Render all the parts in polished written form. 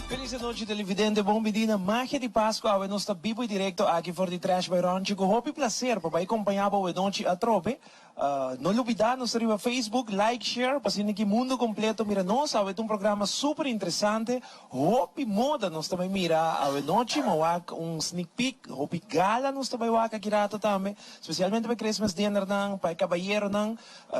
Feliz anochi televidente, bon bini na Magia di Pasco. Awe nos ta bibo y directo aki for di Trash by Ronchi cu hopi placer pa bay compaña bo awe nochi atrobe. No lubida nos ta riba Facebook, like, share pa asina ki mundo completo mira nos. Awe ta un programa super interesante, hopi moda nos ta bay mira awe nochi. Mo wak un sneak peek, hopi gala nos ta bay wak aki rato tambe, specialmente pa e Christmas dinnernan, pa e cabayeronan,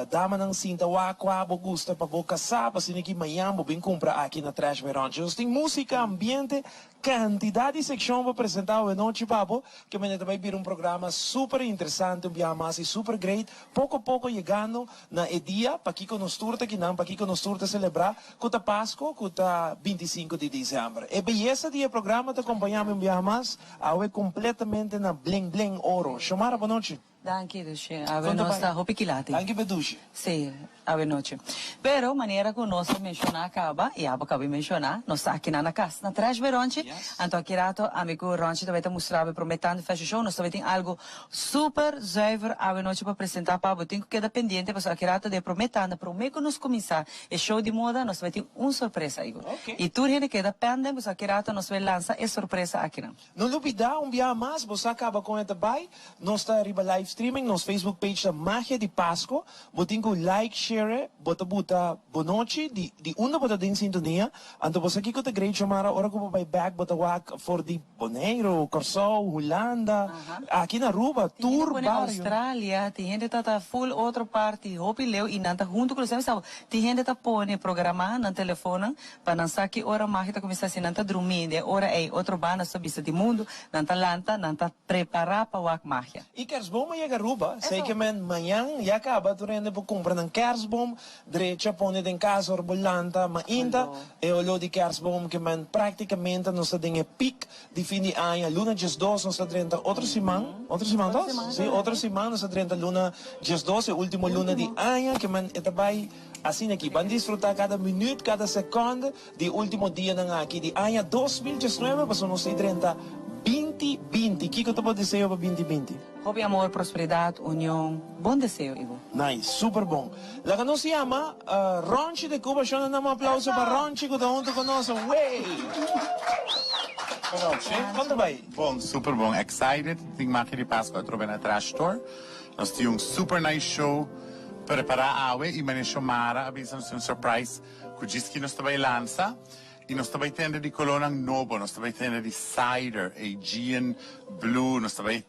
damanan sinta wak cua bo gusta pa bo casa, pa asina ki mañan bo bin cumpra aki na Trash by Ronchi. Nos tin musica, ambiente, Cantidad di seccion pa presenta awe nochi pa bo, ke mende ta bay bira un programa super interesante un biaha mas y super great, poco poco yegando na e dia pakico nos tur ta kinan, pakico nos tur ta celebra, cu ta Pasco, cu ta 25 di december. E beyesa di e programa ta compaña mi un biaha mas awe completamente na bling bling oro. Xiomara, bo nochi. Danki Dushi, awe nos ta hopi kilati. Danki pe Dushi. Si, awe nochi. Pero manera ku nos a menshoná kaba, i abo kaba di menshoná, nos ta akinan na kas, na Trash by Ronchi. Anto aki rato ami ku Ronchi ta bai ta mustra bo e promé tanda fashion show. Nos ta bai tin algu super zuiver awe nochi pa presentá pa bo. Tin ku keda pendiente pasobra aki rato den e promé tanda, promé ku nos kuminsá e show di moda, nos ta bai tin un sorpresa aygo. I tur hende keda penden pasobra aki rato nos ta bai lansa e sorpresa akinan. No lubida un biaha mas bo sa caba con e ta bay, nos ta riba live streaming, nos Facebook page ta Magia di Pasco, bo tin cu like, share, bo ta buta bonochi di di unda bo ta den sintonia, anto bo sa kico ta great Xiomara ora cu bo bay back bo ta wak for di Boneiro, Corsou, Hulanda, aki na Aruba, Tin hende tur pone bario. Australia, tin hende ta ta full otro parti hopi leu y nan ta hunto cu nos, tin hende ta pone programa nan telefoonnan Pa nan sa ki ora magia ta kuminsá, si nan ta drumí den e ora ei, otro banda sa bisa di mundu, nan ta lanta, nan ta prepará pa wak magia. E kersboom a yega Aruba, sei ke men mañan ya kaba tur hende por kumpra nan kersboom, drecha pone den kas ora bo lanta mainta, e oló di kersboom ke men praktikamente nos ta den e pik di fin di aña, luna 12 nos ta drenta otro siman, otro siman tos? Si, otro siman nos ta drenta luna 12, e ultimo luna di aña ke men e ta bai. Asina ki ban disfruta kada minuut, kada seconde di e ultimo dianan aki di aña 2019 pasobra nos ta drenta 2020. Kiko ta bo deseo pa 2020? Hopi amor, prosperidad, union. Bon deseo, Ivo. Nice, super bon. Laga nos yama Ronchi de Cuba. Shona nan un aplauso pa Ronchi cu ta hunto cu nos. Wey! Ronchi. Con ta bay? Bon, super bon. Excited. Tin magia di Pascua atrobe na Trash Store. Nos tin un super nice show prepara awe y Mane Xiomara a bisa nos tin un surprise cu djis ki nos ta bay lansa y nos ta bay tende di colornan nobo, nos ta bay tende di cider, Aegean blue, nos ta bay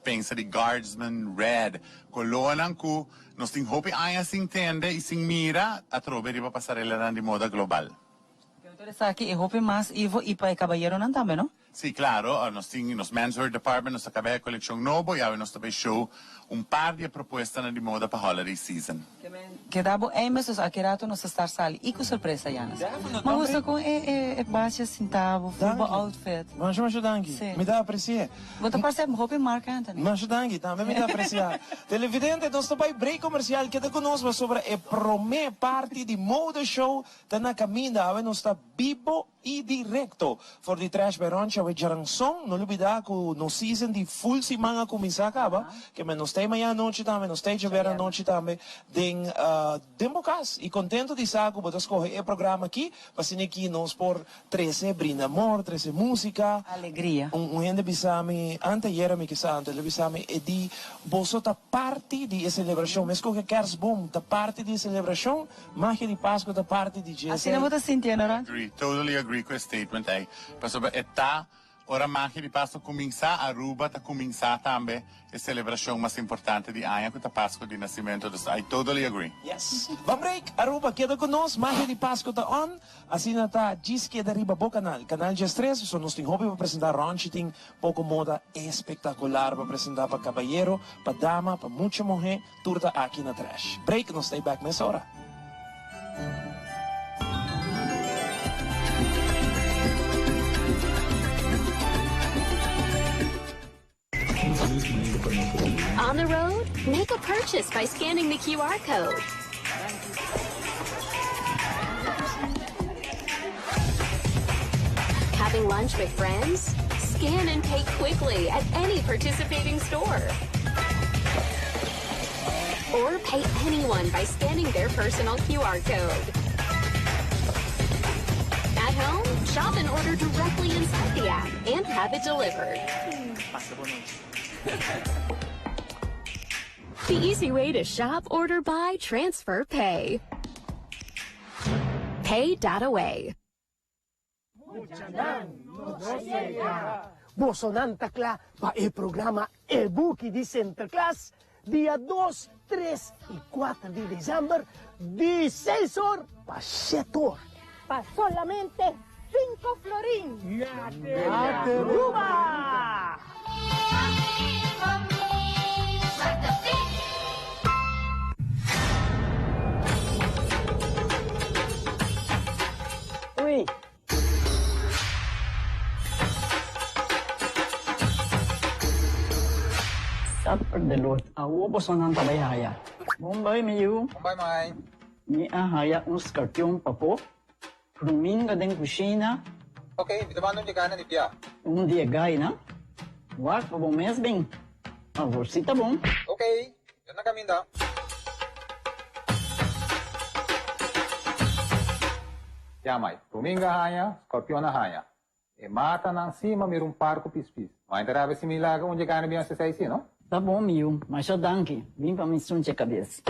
pensa di guardsman red, colornan cu nos tin hopi aña sin tende y sin mira atrobe riba pasarelanan di moda global. Pero esaki e hopi mas Ivo y pa e cabayeronan tambe no? Sí, claro. Nos tin nos menswear department, nos ta caba e coleccion nobo y awe nos ta bay show un par di e propuestanan di moda pa holiday season. Keda bo ei mes, dus aki rato nos ta start sali y cu sorpresa, Janis. Ma gusta con e bacia sinta bo, full bo outfit. Masha masha danki. Sí. Mi ta apreci'e. Bo ta parce hopi Marc Anthony. Masha danki, tambe mi ta aprecia. Televidente, nos ta bay break comercial. Keda cu nos pasobra e prome parti di Mode Show ta na caminda. Awe nos ta bibo. Y directo for di Trash by Ronchi. awe djaranson. No lubida ku nos season di full siman a kuminsá kaba. Ke men nos ta ei mañana anochi tambe, nos ta ei djabièrnè anochi tambe den den bo kas. I kontento di sa ku bo ta skohe e programa aki pa asina aki nos por trese brinda amor, trese músika. Alegria. Un hende bisa mi anteayer mi kisa anto el a bisa mi e di boso ta parti di e selebrashon. Meskos ku e kerstboom ta parti di e selebrashon, Magia di Pasco ta parti di dje. Asina bo ta sinti e no Ron? Agree, totally agree cu e statement ey. Pasobra e ta ora Magia di Pasco cuminsa, Aruba ta cuminsa tambe e celebracion mas importante di aña cu ta Pasco di Nacimento. Dus I totally agree. Yes. Ban break! Aruba, keda cu nos, Magia di Pasco ta on. Asina ta djis keda riba bo canal, Canal 13, so nos tin hopi pa presenta. Ronchi tin poco moda espectacular pa presenta pa cabayero, pa dama, pa mucha muhe. Tur ta aki na Trash. Break, nos ta back mesora. On the road, make a purchase by scanning the QR code. Having lunch with friends? Scan and pay quickly at any participating store. Or pay anyone by scanning their personal QR code. At home, shop and order directly inside the app and have it delivered. The easy way to shop, order, buy, transfer, pay. Pay.away. Muchanan, nos yega! Bosonan ta kla pa e programa E Buki di Sinterklaas dia dos, tres i kuater di desèmber di seis or pa shete or. Pa solamente sinku florin! Aruba! Uy! Supper de lot. Awo bosonan ta bay haya. Bon bay mi yu. Bon bay mai. Mi a haya un skarpion papo. Ruminga den kushina. Ok, mi ta manda un di gana di bia. Un di e gainan. Wak pa bo mes bin. Awor si ta bon. Ok, yo na kaminda. Ya mai, ruminga haña, scorpion a haña. E matanan si ma mira un par ku pispis. Mai ta rabia si mi laga un dje gana bin hasi esei si, no? Ta bon mi yu, masha danki. Bin pa mi sunche kabes.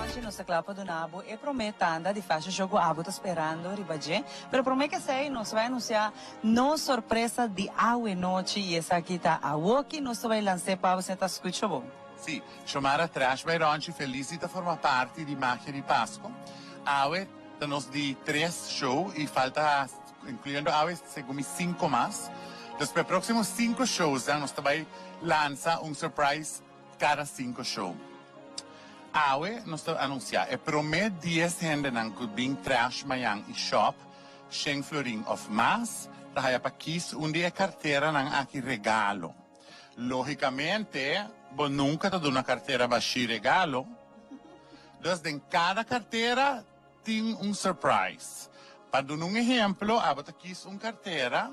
Anochi nos ta kla pa duna bo e prome tanda di Fashion Show ku abo ta sperando riba dje. Pero prome ke esei nos ta bai anunsia nos sorpresa di awe nochi i esaki ta awoki nos ta bai lans'é pa bo si ta skucha bo. Sí, Xiomara Trash by Ronchi felis di ta forma parti di Magia di Pasco. Awe ta nos di tres show y falta, incluyendo awe, segun mi cinco mas. Dus pa e proximo cinco showsnan nos ta bay lansa un surprise cada cinco show. Awe nos ta anuncia e prome dies hendenan cu bin Trash mañan y shop shen florin of mas ta haya pa kies un di e carteranan aki regalo. Lógicamente, bo nunca ta duna cartera bashí regalo. Dus den cada cartera tin un surprise. Pa duna un ehemplo, abo ta kies un cartera,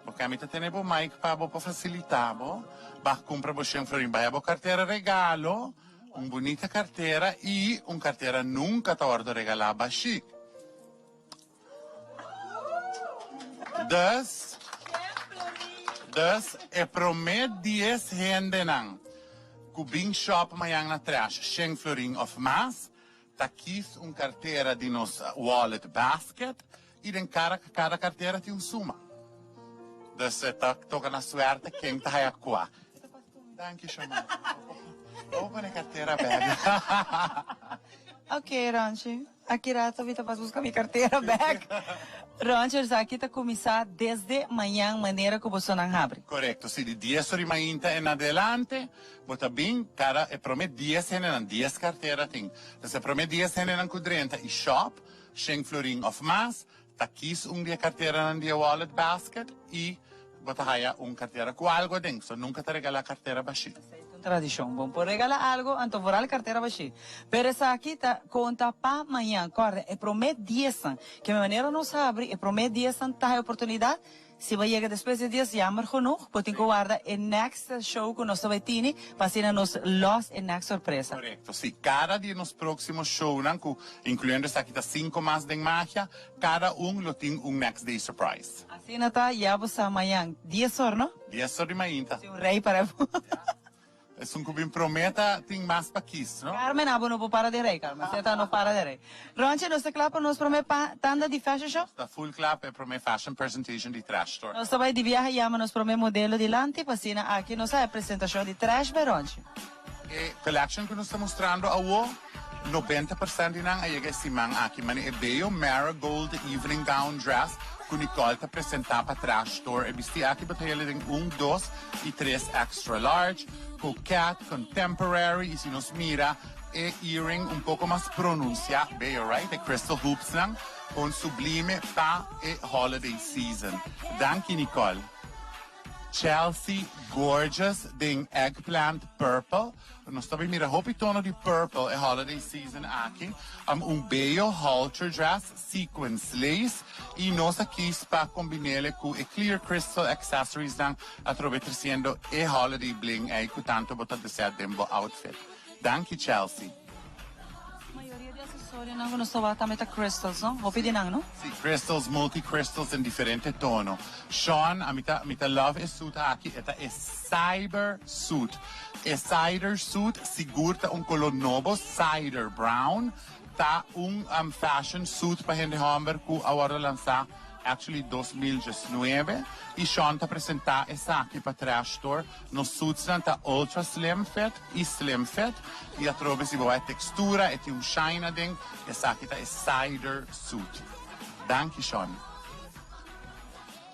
bo mi ta tene bo mic pa bo pa facilita bo, ba cumpra bo shen florin, baya bo cartera regalo, un bunita cartera y un cartera nunca ta wordo regala bashí. Dus, dus e promé dies hendenan ku bin shop mañan na Trash shen florin òf mas, ta kis un kartera di nos wallet basket i den kada kada kartera tin un suma. Dus e ta toka na suerte ken ta haya kua. Danki Shomara. Bo pone kartera bèk. Oké, Ronchi. Aki rato mi ta pas busca mi cartera bek. Ronchi, esaki ta cuminsa desde mañan manera cu bosonan habri. Corecto, si di dies ora y mainta en adelante bo ta bin cada e prome dies hendenan, dies cartera tin. Entonces e prome dies hendenan cu drenta y shop shen florin of mas ta kies un di e carteranan di e wallet basket y bo ta haya un cartera cu algo aden. So nunca ta regala cartera bashi. Esey ta un tradicion. Bo por regala algo, anto vooral cartera bashi. Pero esaki ta conta pa mañan. Corda, e prome diesnan, ke manera nos habri, e prome diesnan ta e oportunidad. Si bo yega despues di dies, jammer genoeg, bo tin cu warda e next show cu nos ta bay tini, pa asina nos los e next sorpresa. Corecto, si. Cada di nos proximo shownan, cu incluyendo esaki ta cinco mas den magia, cada un lo tin un next day surprise. Asina ta, ya bo sa mañan dies or, no? Dies or di mainta. Si un rey para bo. Esun cu bin prome ta tin mas pa kies, no? Carmen, abo no por para den rey, Carmen. Seta no para den rey. Ronchi, nos ta cla pa nos prome pa tanda di fashion show? Nos ta full cla pa e prome fashion presentation di Trash Store. Nos ta bay di biaha yama nos prome modelo dilanti pa asina aki nos haya presentacion di Trash by Ronchi. E collection cu nos ta mustrando awo, 90% di nan a yega e siman aki. Mane e beyo marigold evening gown dress cu Nicole ta presenta pa Trash Store. E bisti aki bo ta hela den un, dos y tres extra large, coquette, contemporary y si nos mira e earring un poco mas pronuncia, beyo right? E crystal hoops nan con sublime pa e holiday season. Danki Nicole. Chelsea gorgeous den eggplant purple. Nos ta bin mira hopi tono di purple e holiday season aki. Un beyo halter dress, sequins lace y nos a kies pa combinele cu e clear crystal accessories nan atrobe treciendo e holiday bling ey cu tanto bo ta desea den bo outfit. Danki Chelsea. Mayoria di asesorionan ku nos ta wak tambe ta crystals, no? Hopi di nan, no? Si, crystals, multi crystals den diferente tono. Sean, ami ta mi ta love e suit aki, e ta e cyber suit. E cider suit sigur ta un color nobo, cider brown, ta un fashion suit pa hende homber cu a wordo lansa actually 2019 y Sean ta presenta esaki pa Trash Store. Nos suitsnan ta ultra slim fit y slim fit y atrobe si bo wak e textura e tin un shine aden, esaki ta e cider suit. Danki Sean.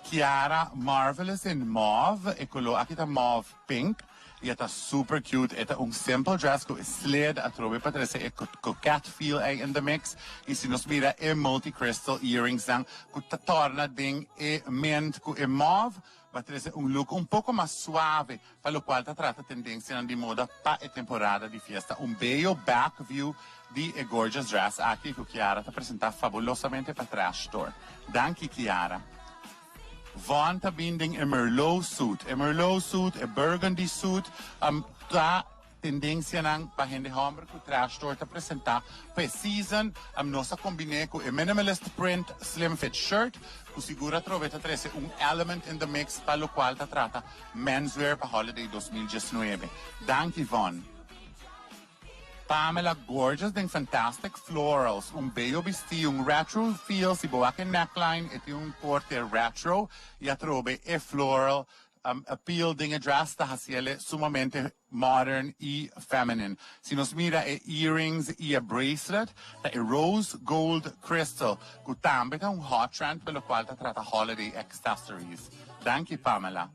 Kiara Marvelous in mauve, e color aki ta mauve pink y e ta super cute, e ta un simple dress cu e slid atrobe pa trece e coquette feel ey in the mix y si nos mira e multi crystal earringsnan cu ta torna den e mint cu e mauve Ba trece un look un poco mas suave pa locual ta trata tendencianan di moda pa e temporada di fiesta. Un bello back view di e gorgeous dress aki cu Kiara ta presenta fabulosamente pa Trash Store. Danki Kiara. Vaughn ta bin den e Merlot suit. E Merlot suit, e burgundy suit, ta Tendencianan pa hende homber cu Trash Store ta presenta pa e season. Nos a combine cu e minimalist print slim fit shirt cu sigur atrobe ta trece un element in the mix pa locual ta trata menswear pa holiday 2019. Danki Von. Pamela gorgeous den fantastic florals, un beyo bisti, un retro feel, si bo wak e neckline e tin un corte retro y atrobe e floral Appeal den e dress ta haciele sumamente modern y feminine. Si nos mira e earrings y e bracelet ta e rose gold crystal cu tambe ta un hot trend pa locual ta trata holiday accessories. Danki Pamela.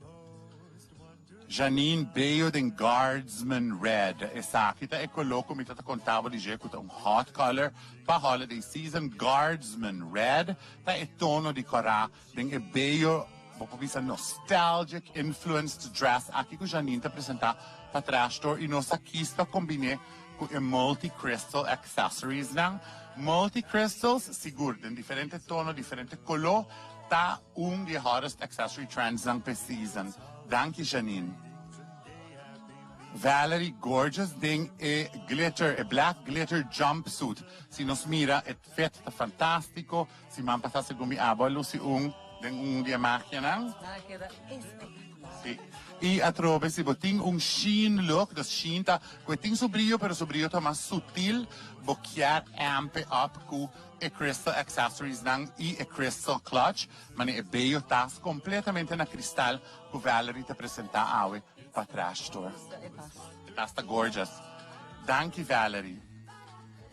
Janine Bello den Guardsman Red. Esaki ta e color cu mi ta ta conta bo di dje cu ta un hot color pa holiday season. Guardsman Red ta e tono di cora Den e beyo, bo por bisa nostalgic influenced dress aki cu Janine ta presenta pa Trash Store y nos a kies pa combine cu e multi crystal accessories nan. Multi crystals sigur den diferente tono, diferente colo ta un di e hottest accessory trends nan p'e season. Danki Janine. Valerie gorgeous den e glitter, e black glitter jumpsuit. Si nos mira e fit ta fantastico. Siman pasá segun mi abo a lusi un den un di e magianan. Nan a keda espectacular. Sí. I atrobe si bo tin un sheen look, dus sheen ta ku e tin su brio pero su brio ta mas sutil, bo kier amp e up ku e crystal accessories nan i e crystal clutch, manera e beyo tas completamente na cristal ku Valerie ta presenta awe pa Trash Store. Gusta e tas. E tas ta gorgeous. Danki Valerie.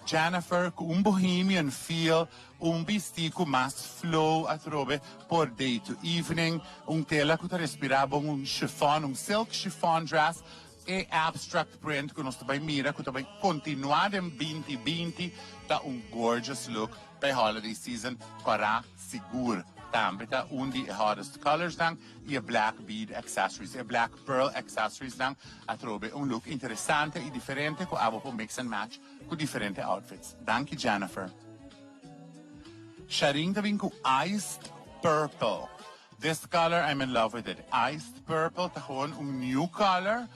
Jennifer ku un bohemian feel, un bistí ku mas flow atrobe por day to evening, un tela ku ta respirá bon, un chiffon, un silk chiffon dress, e abstract print ku nos ta bai mira ku ta bai kontinuá den 2020 ta un gorgeous look pa e holiday season, kòrá sigur. Tambe ta un di e hottest colorsnan i e black bead accessories, e black pearl accessoriesnan atrobe un look interesante i diferente ku abo por mix and match ku diferente outfits. Danki Jennifer. Sharin ta bin ku iced purple. This color I'm in love with it. Iced purple ta gewoon un new color.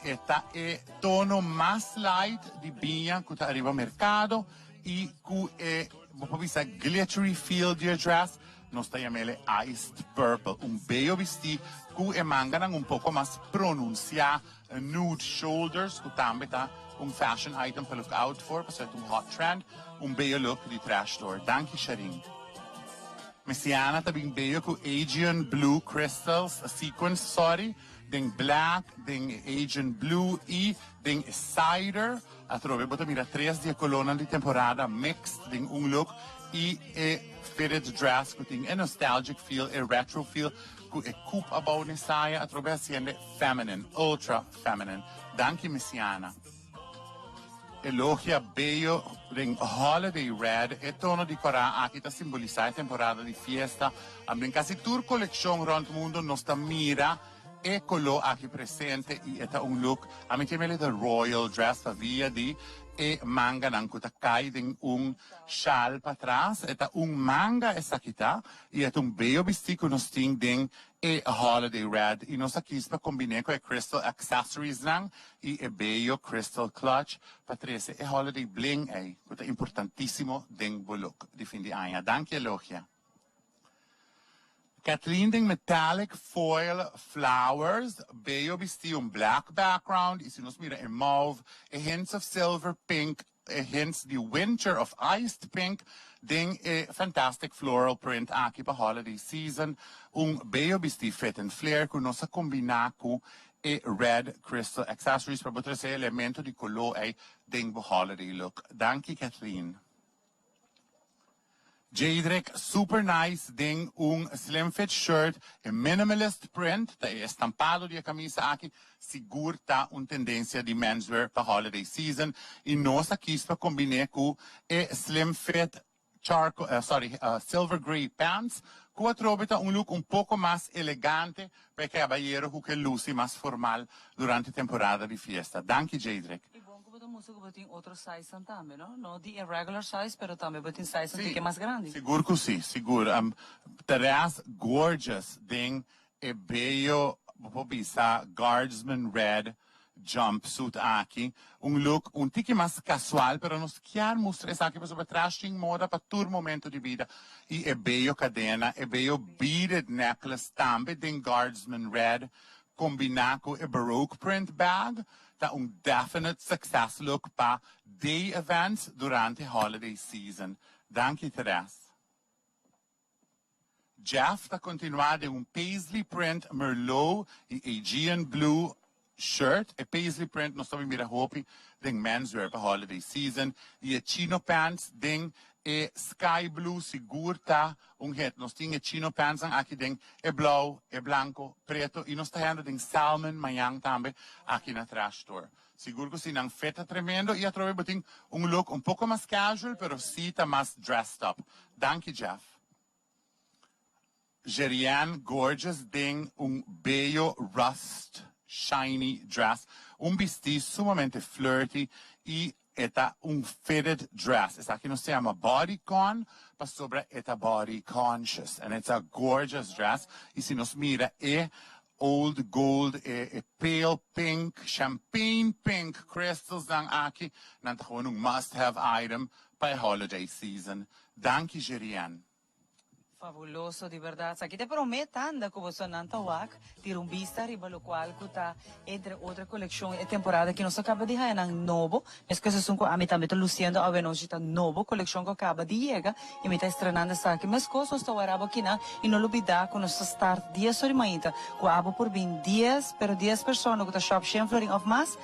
E ta e tono mas light di biña ku ta ariba merkado i ku e bo por bisa glittery feel di e dress. Nos ta yam'el e iced purple. Un beyo bistí ku e manganan un poko mas pronunsiá, nude shoulders ku tambe ta un fashion item pa look out for pasobra ta un hot trend. Un beyo look di Trash Store. Danki Sharin. Mesiana ta bin beyo ku Aegean blue crystals, sequins sorry, den black, den e Aegean blue i den e cider. Atrobe bo ta mira tres di e kolónan di temporada mixed den un look i e fitted dress ku tin e nostalgic feel, e retro feel ku e coupe abou n'e saya atrobe hasiende feminine, ultra feminine. Danki Mesiana. Elogia beyo den holiday red, e tono di kòrá aki ta simbolisá e temporada di fiesta. Den kasi tur kolekshon rònt mundu nos ta mira e koló aki presente i e ta un look, ami ta yam'el the royal dress pavia di e manganan ku ta kai den un shal patras. E ta un manga esaki ta i e ta un beyo bistí ku nos tin den e holiday red i nos a kis pa kombin'é ku e crystal accessoriesnan i e beyo crystal clutch pa trese e holiday bling ei ku ta importantísimo den bo look di fin di aña. Danki Elogia. Kathleen den metallic foil flowers, beyo bisti un black background y si nos mira e mauve, e hints of silver pink, e hints di winter of iced pink den e fantastic floral print aki pa holiday season. Un beyo bisti fit and flare cu nos a combina cu e red crystal accessories pa bo trece e elemento di color ey den bo holiday look. Danki Kathleen. Jadrick super nice den un slim fit shirt, e minimalist print ta e estampado di e camisa aki, sigur ta un tendencia di menswear pa holiday season y nos a kies pa combine cu e slim fit charco sorry silver grey pants cu atrobe ta un look un poco mas elegante pa e cabayero cu ke luci mas formal durante temporada di fiesta. Danki Jadrick. E bon cu bo ta mustra cu bo tin otro sizenan tambe, no? No di e regular size, pero tambe bo tin sizenan Sí, tiki mas grandi. sigur cu sí, sigur. Therese gorgeous den e beyo, bo por bisa, guardsman red jumpsuit aki. Un look un tiki mas casual, pero nos kier mustra esaki pasobra trash tin moda pa tur momento di bida. Y e beyo cadena, e beyo beaded necklace tambe den guardsman red Kombiná ku e baroque print bag ta un definite success look pa day events durante holiday season. Danki Therese. Jeff ta kontinuá den un paisley print merlot i Aegean blue shirt. E paisley print nos ta bin mira hopi den menswear pa holiday season i e chino pants den e sky blue sigur ta Un het, nos tin e chino pantsnan aki den e blou, e blanco, preto y nos ta hendo den salmon mañan tambe aki na Trash Store. Sigur cu si nan fit ta tremendo y atrobe bo tin un look un poco mas casual pero si ta mas dressed up. Danki Jeff. Gerianne gorgeous den un beyo rust shiny dress, un bisti sumamente flirty y E ta un fitted dress. Esaki nos ta yama bodycon pasobra e ta body conscious. And it's a gorgeous dress. Y si nos mira e old gold, e e pale pink, champagne pink crystals nan aki, nan ta gewoon un must have item pa e holiday season. Danki Gerianne. Fabuloso di berdad. Esaki ta e prome tanda cu bosonan ta wak tira un bista riba locual cu ta entre otro coleccion e temporada ki nos a caba di haya nan nobo. Mescos esun cu ami tambe ta luciendo awenochi ta nobo coleccion cu a caba di yega y mi ta estrenando esaki. Mescos nos ta wara abo akinan y no lubida cu nos ta start dies ora mainta cu abo por bin dies pero dies persona cu ta shop shen florin of mas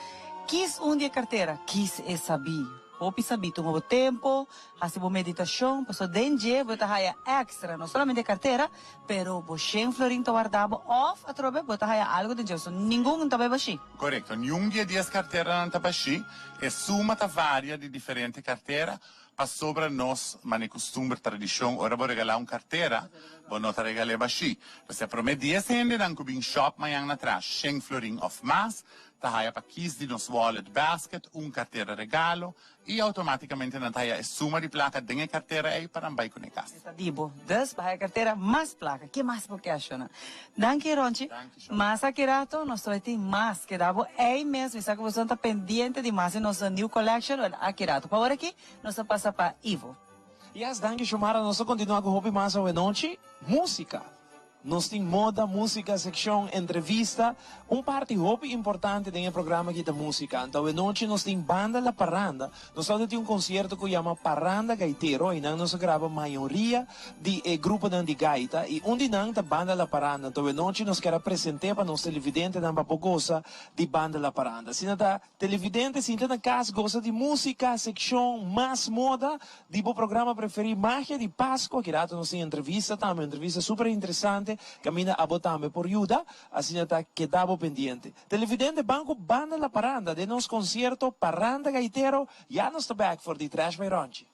kis un di e cartera kis e sabi. Hopi sabí, tuma bo tempo, hasi bo meditashon, pasobra den dje bo ta haya extra, no solamente kartera, pero bo shen florin ta warda bo òf atrobe bo ta haya algu den dje, so ningun no ta bai bashí. Korekto, niun di e dies karteranan ta bashí, e suma ta varia di diferente kartera, pasobra nos mane kustumber, tradishon, ora bo regalá un kartera, bo no ta regal'é bashí. Pues e promé dies hendenan ku bin shòp mañan na tras shen florin òf mas, Ta haya pa kis di nos wallet basket un kartera regalo i automaticamente nan ta haya e suma di plaka den e kartera ei pa nan bai ku ne kas. E ta di bo. Dus pa haya kartera mas plaka. Ke mas bo ke ashona? Danki Ronchi. Mas aki rato nos ta bai tin mas. Keda bo ei mes. Mi sa ku boso ta pendiente di mas di nos new collection. Wel aki rato. Pa ora aki nos ta pasa pa Ivo. Yes, danki Shomara. Nos ta continua ku hopi mas awenochi. Musica. Nos tin moda, músika, sekshon, entrevista. Un parti hopi importante den e programa aki ta músika. Anto awenochi nos tin Banda La Parranda. Nos tabata tin un konsierto ku yama Parranda Gaitero. Einan nos a graba mayoria di e gruponan di gaita i un di nan ta Banda La Parranda. Anto awenochi nos kier a present'é pa nos televidentenan pa por gosa di Banda La Parranda. Asina ta Televidente sinta na cas goza di musica, seccion Mas Moda di bo programa preferi Magia di Pasco. Aki rato nos tin entrevista tambe, un entrevista super interesante caminda abo tambe por yuda, asina ta keda bo pendiente. Televidente ban cu Banda La Paranda den nos concierto Parranda Gaitero, ya nos ta back for di Trash by Ronchi.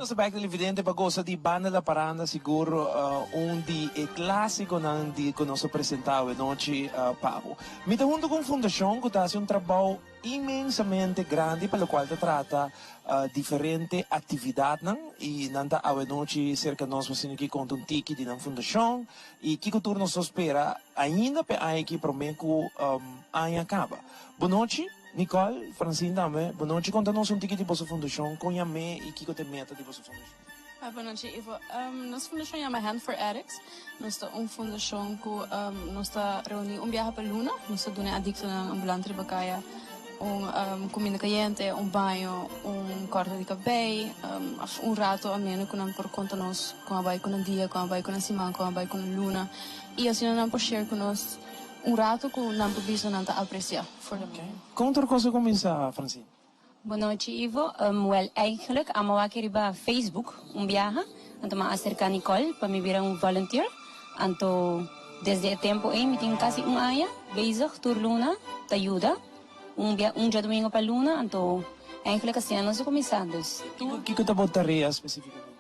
Nos ta bek televidente pa gosa di Banda La Paranda, sigur un di e clasiconan di cu nos a presenta awe nochi pa bo. Mi ta hunto cu un fundacion cu ta haci un trabou inmensamente grandi pa locual ta trata diferente actividadnan y nan ta awe nochi cerca nos pa asina ki conta un tiki di nan fundacion y kico tur nos ta spera ainda p'e aña aki prome cu aña caba. Bonochi Nicole, Francine tambe, bonochi conta nos un tiki di boso fundacion, con yam'e y kico ta e meta di boso fundacion. Bon nochi Ivo. Nos fundashon yama Hand for Addicts. Nos ta un fundashon ku nos ta reuní un biaha pa luna. Nos ta duna e adiktonan ambulante riba kaya un kuminda kayente, un baño, un kòrte di kabei, òf un rato ameno ku nan por konta nos kon a bai ku nan dia, kon a bai ku nan siman, kon a bai ku nan luna. I asina nan por share ku nos un rato ku nan por bisa nan ta apresiá for the moment. Kon tur kos a kuminsá, Francine? Bon nochi Ivo, Wel eigenlijk amo wak riba Facebook un biaha, anto mi a acerca Nicole pa mi bira un volunteer, anto desde e tempo ey mi tin casi un aña bezig tur luna ta yuda, un bia un djadomingo pa luna, anto eigenlijk asina nos a cuminsa, dus tur. Kico ta bo tarea specificamente?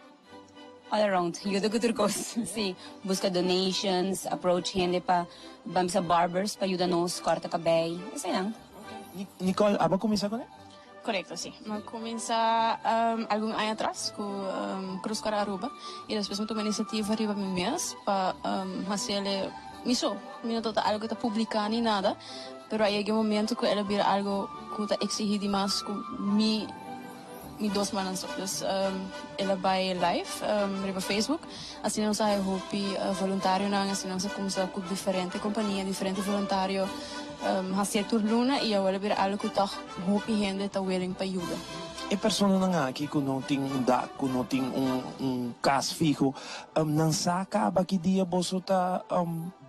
All around, yuda cu tur cos, si, busca donations, approach hende pa ban bisa barbers pa yuda nos corta cabey, eseynan. Nicole, abo a cuminsa con e? Corecto, si. Mi a cuminsa algun aña atras cu Cruz Cora Aruba y despues mi tuma iniciativa riba mi mes pa haciele mi so. Mi no tabata algo ta publica ni nada, pero a yega e momento cu el a bira algo cu ta exigi di mas cu mi mi dos mannan so. Dus el a bai live riba Facebook. Asina nos a haya hopi voluntarionan, asina nos a cuminsa cu diferente compania, diferente voluntario hacié tur luna y awor a bira algo cu tog hopi hende ta willing pa yuda. E personanan aki cu no tin un dak, cu no tin un cas fiho, nan sa caba ki dia boso ta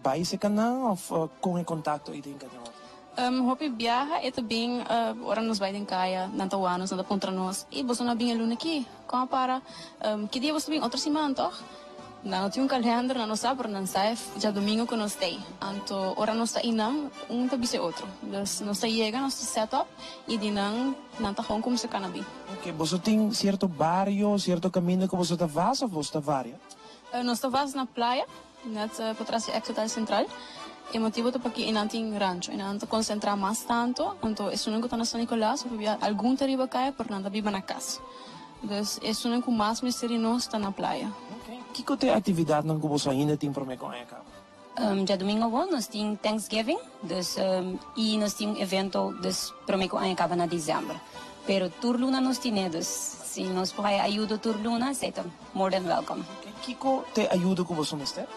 bai seca nan of con e contacto ey ta hinca den otro? Hopi biaha e ta bin ora nos bai den kaya, nan ta wak nos, nan ta puntra nos, Ey, boso no a bin e luna aki? Kon a para? Ki dia boso ta bin? Otro siman, tòg? Nan no tin un kalender, nan no sa, pero nan sa e djadumingu ku nos t'ei. Anto ora nos ta einan, un ta bisa e otro. Dus nos ta yega, nos ta set up, i di nan, nan ta gewoon kuminsá kana bin. Oke, boso tin sierto bario, sierto kaminda ku boso ta vas òf boso ta varia? Nos ta vas na playa. Net patras di ex Hotel Central. E motibo ta paki einan tin rancho. Einan ta concentra mas tanto. Anto esunnan cu ta na San Nicolas of bia algun ta riba caya pero nan ta biba na cas. Dus esunnan cu mas mester di nos ta na playa. Kico ta e actividadnan cu boso ainda tin prome cu aña caba? Djadomingo awor nos tin Thanksgiving dus y nos tin un evento dus prome cu aña caba na december. Pero tur luna nos tine dus si nos por haya ayudo tur luna esey ta more than welcome. Kiko t'e ayudo ku boso mester?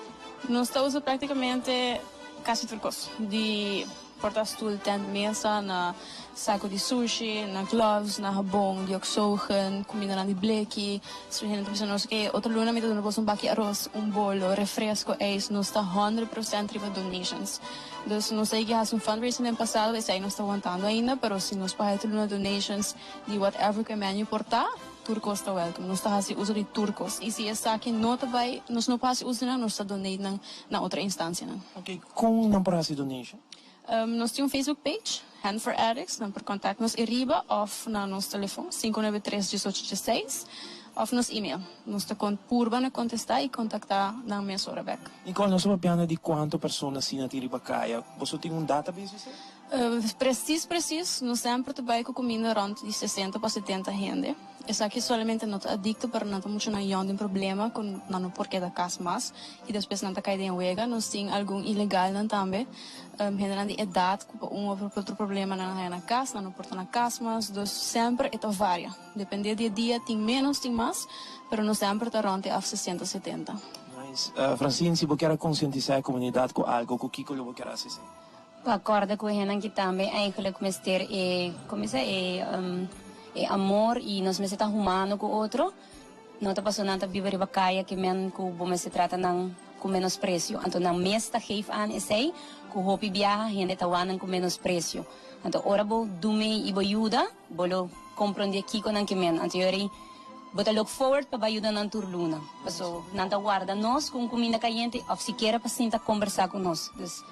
Nos ta usa práktikamente kasi tur kos, di porta stul, tent, mesa, na sako di sushi, na gloves, na habon, dioxogen, kumindanan di bleki. Su hende ta bisa nos, oke, otro luna mi ta duna boso un baki aros, un bolo, refresko, ijs. Nos ta 100% riba donations. Dus nos a yega hasi un fundraising den pasado, esei nos ta wantando ainda, pero si nos por haya tur luna donations di whatever ku e menu por ta, Tur kos ta welcome. Nos ta hasi uso di tur kos. I si esaki no ta bai, nos no por hasi uso di nan, nos ta donate nan na otro instancianan. Ok, kon nan por hasi donation? Nos tin un Facebook page, Hand for Addicts, nan por contact nos eriba of na nos telefon, 593 18 16, of nos email. Nos ta con purba na contesta i contacta nan mesora bek. Nicole, nos ta papiando di cuanto persona asina tin riba caya. Boso tin un database esei? Precies precies, nos semper ta bai cu cuminda rond di 60 pa 70 hende. Esaki solamente no ta adicto pero nan ta muchanan yong den problema cu nan no por keda cas mas y despues nan ta cay den wega. Nos tin algun ilegalnan tambe, hendenan di edad cu pa un of otro problema nan a haya na cas, nan no por ta na cas mas. Dus semper e ta varia, depende di e dia tin menos tin mas, pero nos semper ta rond di af 60, 70. Nice. Francine, si bo kier a concientisa e comunidad cu algo, cu kico lo bo kier haci esey? Pa corda cu e hennan ki tambe eigenlijk mester e, como bisa, e e amor y nos mester ta humano cu otro, no ta pasobra nan ta biba riba caya ke men cu bo mester trata nan cu menosprecio. Anto nan mes ta geef aan esey cu hopi biaha hende ta wak nan cu menosprecio. Anto ora bo dumey y bo yuda, bo lo comprende kico nan ke men. Anto yori bo ta look forward pa bai yuda nan tur luna, paso nan ta warda nos cu un cuminda cayente of sikiera pa sinta combersa cu nos. Dus.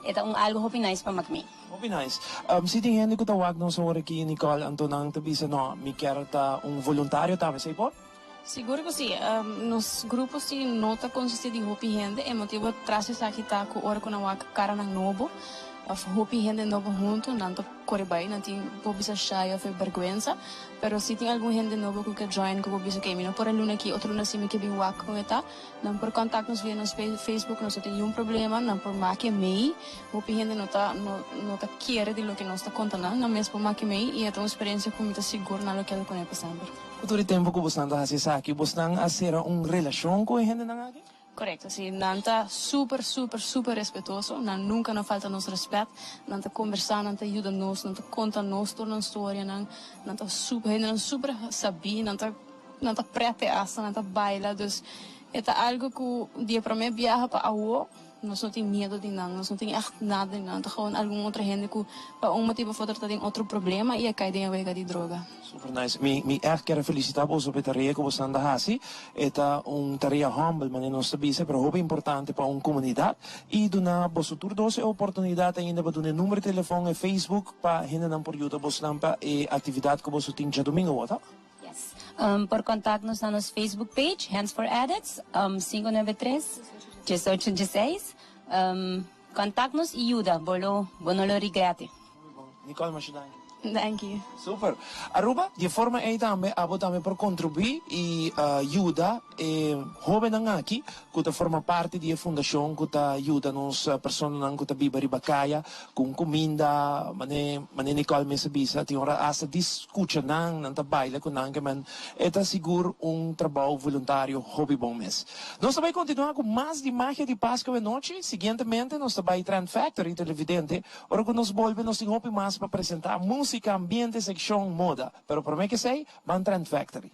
E ta un algo hopi nice pa mak mi. Hopi nice. Si tin hende ku ta wak nos awor aki, Nicole, anto nan ta bisa no, mi kier ta un voluntario tambe, esei por? Sigur ku si. Nos grupo si no ta konsisti di hopi hende. E motibu tras esaki ta ku ora ku nan wak karanan nobo òf hopi hende nobo huntu, nan ta kore bai, nan tin por bisa shy òf e bèrgwensa. Pero si tin algun hende nobo ku ke join ku por bisa oke mi no por e luna aki, otro luna si mi ke bin wak kon e ta. Nan por contact nos via nos Facebook, nos no tin niun problema, nan por maki mei, hopi hende no ta no ta kere di loke nos ta conta nan, nan mes por maki mei y e ta un experiencia cu mi ta sigur nan lo keda cu ne pa semper. Ku tur e tempu ku bosnan ta hasi esaki, bosnan a sera un relashon ku e hendenan aki? Korekto, si. Nan ta super, super, super respetuoso. Nan nunka no falta nos respet. Nan ta kombersá, nan ta yuda nos, nan ta konta nos tur nan storianan. Nan ta super, hendenan super sabí, nan ta nan ta prete asta, nan ta baila. Dus e ta algu ku di e promé biaha pa awo nos no tin miedu di nan, nos no tin ègt nada di nan. Ta gewoon algun otro hende ku pa un motibu of otro ta den otro problema i a kai den e wega di droga. Super nice. Mi mi ègt kier a felisitá boso pa e tarea ku boso nan ta hasi. E ta un tarea humble, manera nos ta bisa, pero hopi importante pa un komunidat. I duna boso tur dos e oportunidat ainda pa duna e number di telefòn, e Facebook, pa hendenan por yuda bosonan pa e aktividat ku boso tin djadumingu awor, tòg? Yes. Por kontakt nos na nos Facebook page, Hands for Addicts, 593 1816. Kontakt nos i yuda, bo lo bo no lo regrete. Muy bon. Nicole, masha danki. Danki. Super. Aruba, di e forma ei tambe abo tambe por contribui y yuda e hobennan aki cu ta forma parti di e fundacion cu ta yuda nos personanan cu ta biba riba caya cu un cuminda, mane mane Nicole mes a bisa, tin ora hasta di scucha nan, nan ta baila cu nan, kemen e ta sigur un trabou voluntario hopi bon mes. Nos ta bai continua cu mas di Magia di Pascua awe nochi. Siguientemente nos ta bai Trend Factory, televidente. Ora cu nos bolbe nos tin hopi mas pa presenta, musica, ambiente, seccion, moda. Pero prome cu esey, ban Trend Factory.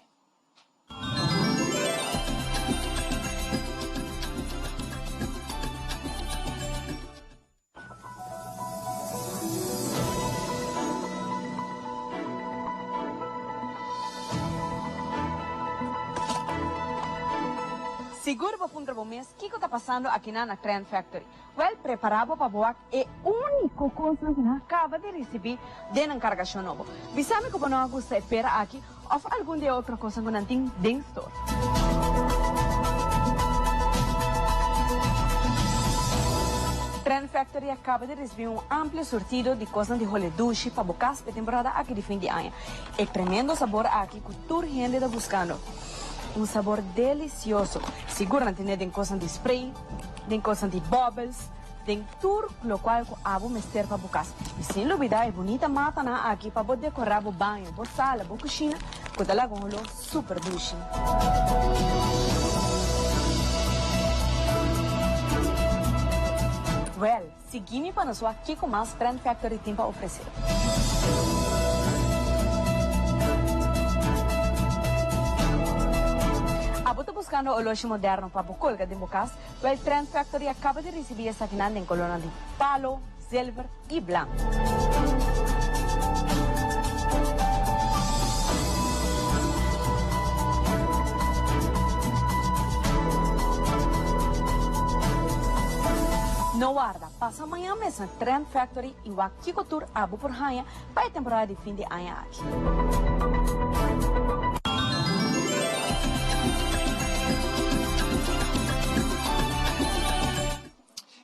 Sigur bo puntra bo mes kiko ta pasando akinan na Trend Factory. Wèl, prepará bo pa bo wak e úniko kosnan ku nan a kaba di risibí den nan kargashon nobo. Bisa mi ku bo no a gusta e pera aki òf algun di e otro kosnan ku nan tin den stor. Trend Factory a kaba di risibí un amplio surtido di kosnan di hole dushi pa bo kas p'e temporada aki di fin di aña. E tremendo sabor aki ku tur hende ta buskando. Un sabor delisioso. Sigur nan tene den kosnan di spray. Den kosnan di bubbles, den tur lokual ku abo mester pa bo kas. I sin lubidá e bunita matanan aki pa bo dekorá bo baño, bo sala, bo kushina ku ta laga un holó super dushi. Wèl, sigui mi pa nos wak kiko mas Trend Factory tin pa ofresé. Abo ta buskando oloshi moderno pa bo kolga den bo kas? Wèl Trend Factory a kaba di risibí esakinan den kolónan di palo, zilver i blanku. No warda, pasa mañan mes na Trend Factory i wak kiko tur abo por haña pa e temporada di fin di aña aki.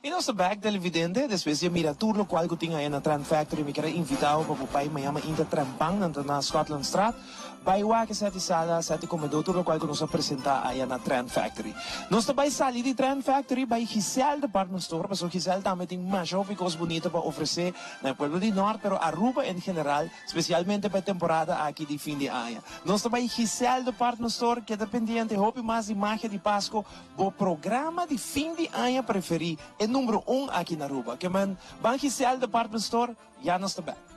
I nos ta bek televidente, despues di a mira tur lokual ku tin aya na Trend Factory mi kier a invita bo pa bo bai maña mainta trempan nan ta na Scotlandstraat. Bai wak e seti sala, seti komedó, tur lokual ku nos a presentá aya na Trend Factory. Nos ta bai sali di Trend Factory bai Giselle Department Store, pasobra Giselle tambe tin masha hopi kos bunita pa ofresé na e pueblo di Nort, pero Aruba en general, spesialmente pa e temporada aki di fin di aña. Nos ta bai Giselle Department Store, keda pendiente hopi mas di Magia di Pasco, bo programa di fin di aña preferí, e number un aki na Aruba. Ke men, ban Giselle Department Store, ya nos ta bek.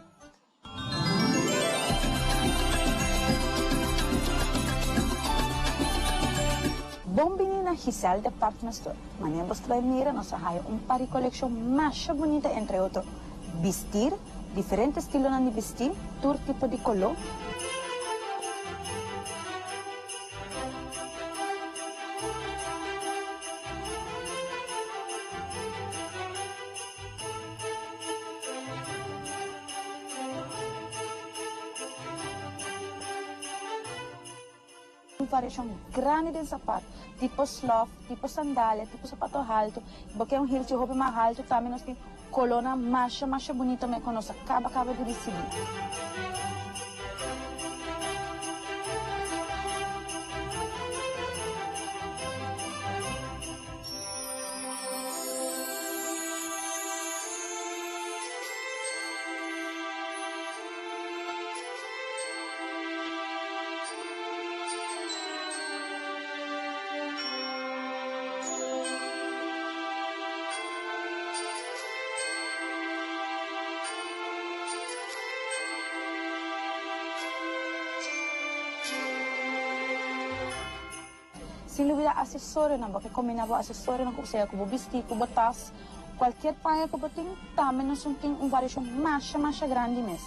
Bon bini na Giselle Department Store. Manera bos ta bai mira nos a haya un par di coleccion masha bunita entre otro bistir, diferente estilonan di bisti, tur tipo di colo. Un variashon grandi den sapat, tipo slof, tipo sandalia, tipo sapato haltu. Bo ke un hilchi hopi mas haltu tambe nos tin kolónan masha masha bunito me ku nos a kaba kaba di risibí. Sin lubida asesorionan, bo ke kombina bo asesorionan ku sea ku bo bistí, ku bo tas, kualkier paña ku bo tin, tambe nos tin un variashon masha masha grandi mes.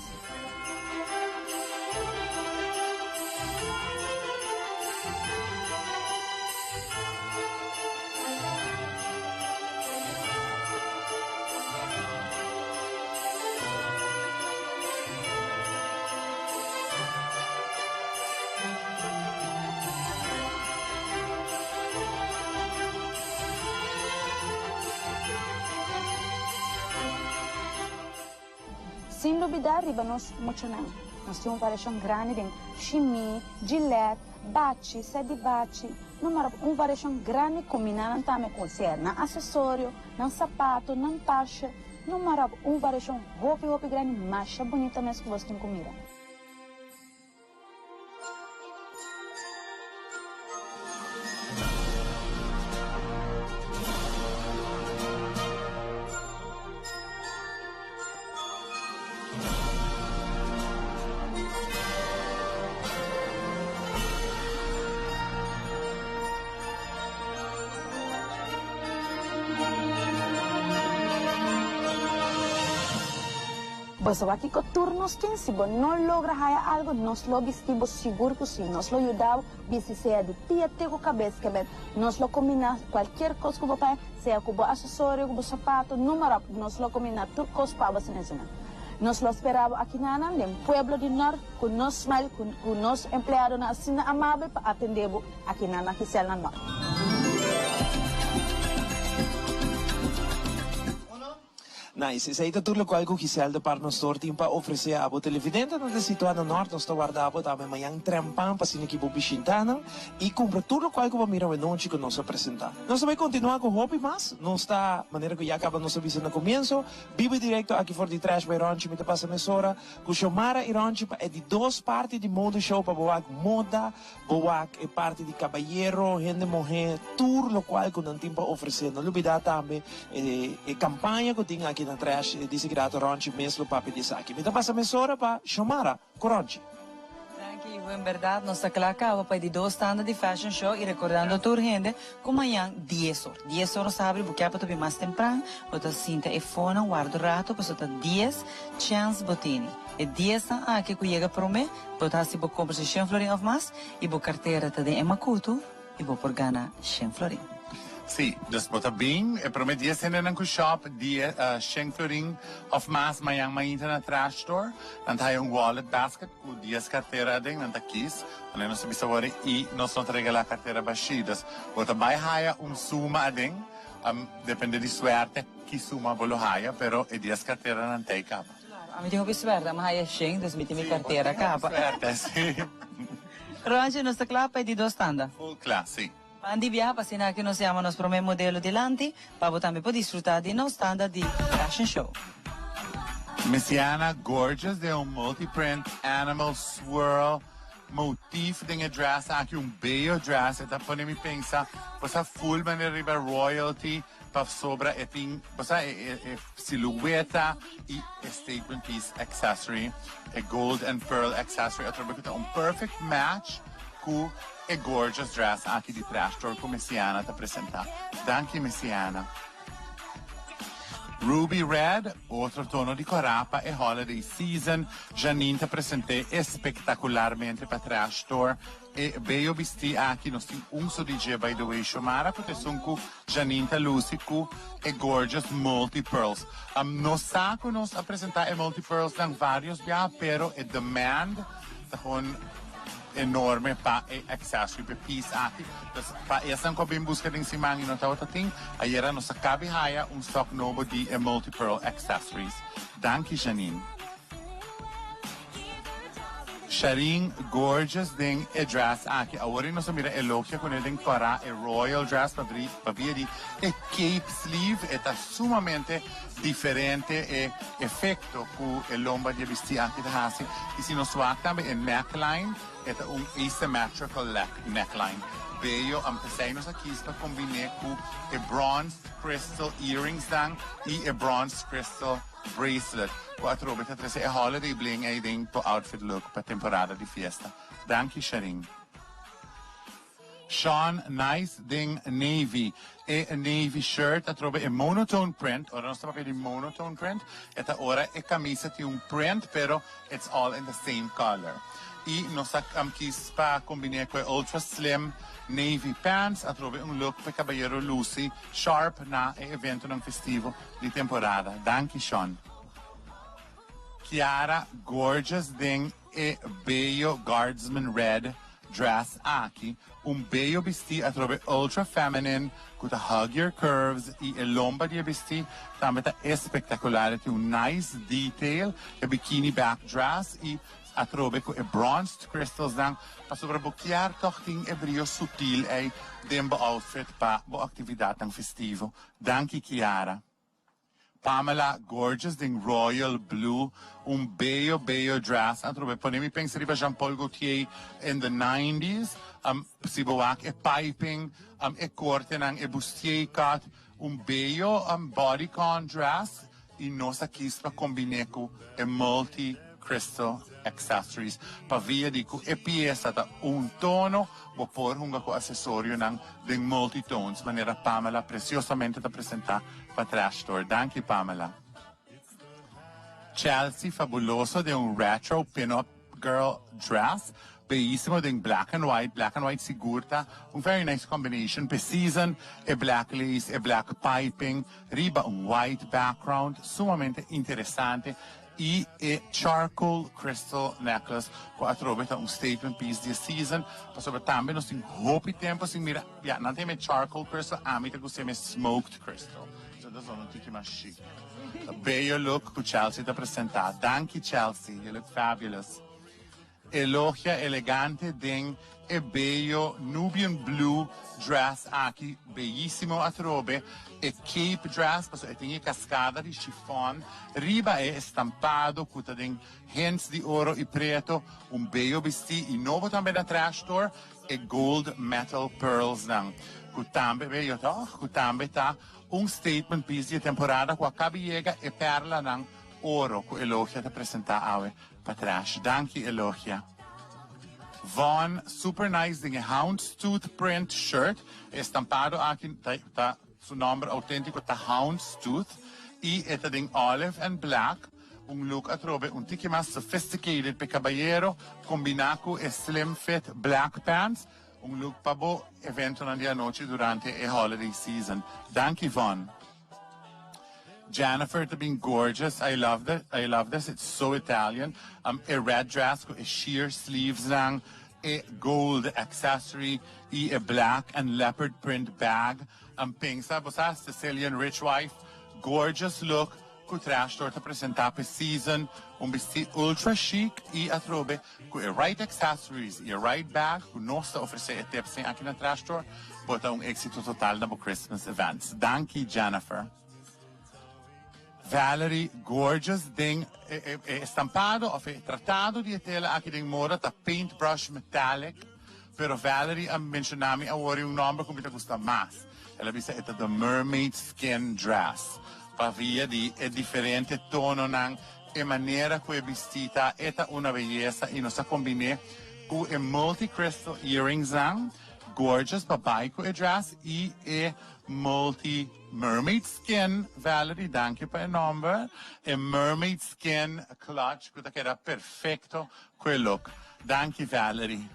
Sin lubida riba nos muchanan. Nos tin un variashon grandi den shimí, djilèt, bachi, sèt di bachi, no mara un variashon grandi kombiná nan tambe ku sea nan asesorio, nan sapato, nan tashe, no mara un variashon hopi hopi grandi masha bunita mes ku bos tin ku mira. Bo sa wak kiko tur nos tin? Si bo no logra haya algo, nos lo bisti bo sigur ku si. Nos lo yuda bo bisti sea di pia te ku kabes kebet. Nos lo kombiná kualkier kos ku bo paña, sea ku bo asesorio, ku bo sapato, numa ròp. Nos lo kombiná tur kos pa bo asina. Nos lo spera bo akinanan den pueblo di Nort ku nos smile, ku nos empleadonan asina amabel pa atendé bo akinan na Giselle na Nort. Nice, esei ta tur lokual ku Giselle Department Store tin pa ofresé abo televidentenan ta situá na Nort. Nos ta warda abo tambe mañan trempan pa asina ki bo bishinta nan i kumpra tur lokual ku bo a mira awenochi ku nos a presentá. Nos ta bai kontinuá ku hopi mas. Nos ta, manera ku ya kaba nos a bisa na komienso, bibu i direkto aki for di Trash by Ronchi. Mi ta pasa mesora ku Xiomara i Ronchi pa e di dos parti di Mode Show pa bo wak moda, Bo wak e parti di kabayero, hende muhé, tur lokual ku nan tin pa ofresé. No lubidá tambe e kampaña ku tin aki na Trash di Sigrato Ronchi mes lo papia di esaki. Mi ta pasa mesora pa Xiomara ku Ronchi. Danki Ivo, en berdad nos ta kla kaba pa e di dos tanda di fashion show y recordando tur hende cu mañan dies or, dies or nos ta habri bo kier pa ta bin mas tempran, bo ta sinta e fonan warda un rato pasobra ta dies chance bo tini. E diesnan aki cu yega prome Bo ta hasi bo kompra si shen florin of mas i bo kartera ta den e makutu i bo por gana shen florin. Sí, dus bo ta bin e prome dies hendenan ku shop die shen florin of mas mañan mainta na Trash Store. Nan ta haya un wallet basket ku dies kartera aden, nan ta kis. Manera nos ta bisa wor i nos no ta regalá kartera bashí. Dus bo ta bai haya un suma aden, depende di suerte ki suma bo lo haya, pero e dies karteranan ta ei kaba. Claro, ami tin hopi suerte, ami haya shen, dus mi tin mi cartera caba. Suerte, si. Ronchi, nos ta cla pa e di dos tanda? Full cla, si. Pan di biaha pa asina aki nos yama nos prome modelo dilanti, pa bo tambe por disfruta di nos tanda di Fashion Show. Messiana gorgeous den un multi print animal swirl motif den e dress aki, un bello dress, e ta pone mi pensa bo sa full manera riba royalty. Pasobra e tin, bo sa, e e silueta i e statement piece accessory, e gold and pearl accessory atrobe ku ta un perfect match ku e gorgeous dress aki di Trash Store ku Messiana ta presenta. Danki Messiana. Ruby red, otro tono di kòrá pa e holiday season. Janine ta present'é espektakularmente pa Trash Store. E beyo bistí aki nos tin un so di dje by the way Xiomara ku ta esun ku Janine ta lusi ku e gorgeous multi pearls. Nos sa ku nos a presenta e multi pearls nan varios bia pero e demand ta gewoon enorme pa e accessory pa e piece aki. Dus pa esnan ku a bin buska den siman i no tabata tin ayera nos a kabi haya un stock nobo di e multi pearl accessories. Danki Janine. Sharine gorgeous den e dress aki. Awor nos a mira elogia cu ne den cora e royal dress pa pa via di e cape sleeve. E ta sumamente diferente e efecto cu e lomba di e bisti aki ta haci. Y si nos wak tambe e neckline e ta un asymmetrical neckline. Bello am pesey nos a kies pa combine cu e bronze crystal earrings nan y e bronze crystal Bracelet cu atrobe ta trece e holiday bling ey den bo outfit look pa temporada di fiesta. Danki Sharine. Sean nice den navy. E navy shirt atrobe e monotone print. Ora nos ta papia di monotone print, e ta ora e camisa tin un print pero it's all in the same color. Y nos a kies pa combine cu e ultra slim navy pants atrobe un look pa e cabayero luci sharp na e eventonan festivo di temporada. Danki Sean. Kiara gorgeous den e bello guardsman red dress aki, un bello bisti atrobe ultra feminine cu ta hug your curves y e lomba di e bisti tambe ta espectacular, e tin un nice detail, e bikini back dress y atrobe cu e bronzed crystals nan pasobra bo kier toch tin e brio sutil ey den bo outfit pa bo actividadnan festivo. Danki Kiara. Pamela gorgeous den royal blue un bello bello dress atrobe pone mi pensa riba Jean Paul Gaultier in the nineties si bo wak e piping e cortenan e bustier cut un bello bodycon dress y nos a kies pa combine cu e multi crystal accessories pa via di cu e pieza ta un tono bo por hunga cu accesorionan den multi tones manera Pamela preciosamente ta presenta pa Trash Store. Danki Pamela. Chelsea fabuloso den un retro pin-up girl dress beyisimo den black and white. Black and white sigur ta un very nice combination p'e season. E black lace, e black piping riba un white background sumamente interesante y e charcoal crystal necklace cu atrobe ta un statement piece di e season pasobra tambe nos tin hopi tempo sin mira. Ya, nan ta yama e charcoal crystal, ami ta gusta yama e smoked crystal. So ta zona un tiki mas chic. Bello look cu Chelsea ta presenta. Danki Chelsea, you look fabulous. Elogia elegante den e bello Nubian blue dress aki, beyisimo atrobe. E cape dress, pasobra e tin e cascada di chiffon riba e estampado cu ta den hints di oro y preto. Un bello bisti y nobo tambe na Trash Store. E gold metal pearls nan cu tambe bello toch? Cu tambe ta un statement piece di e temporada cu a cabi yega e perlanan oro cu Elogia ta presenta awe pa Trash. Danki Elogia. Von super nice den e houndstooth print shirt. E estampado aki ta ta su nomber autentico ta houndstooth y e ta den olive and black. Un look atrobe un tiki mas sophisticated p'e cabayero, combina cu e slim fit black pants. Un look pa bo eventonan di anochi durante e holiday season. Danki Yvonne. Jennifer ta bin gorgeous, I love the, I love this, it's so Italian. Um, e red dress cu e sheer sleeves nan, e gold accessory y e black and leopard print bag. Um, pensa, bo sa, Sicilian rich wife, gorgeous look. Cu Trash Store ta presenta p'e season un bisti ultra chic y atrobe cu e right accessories y e right bag cu nos ta ofrece e tipsnan aki na Trash Store bo ta un exito total na bo Christmas events. Danki Jennifer. Valerie gorgeous den e estampado of e tratado di e tela aki den moda ta paintbrush metallic pero Valerie a menciona mi awor un nomber cu mi ta gusta mas. El a bisa e ta the mermaid skin dress. Pa via di e diferente tononan, e manera cu e bisti ta, e ta una beyesa y nos a combine cu e multi crystal earringsnan, gorgeous pa bay cu e dress y e multi mermaid skin, Valerie danki pa e nomber, e mermaid skin clutch cu ta keda perfecto cu e look. Danki Valerie.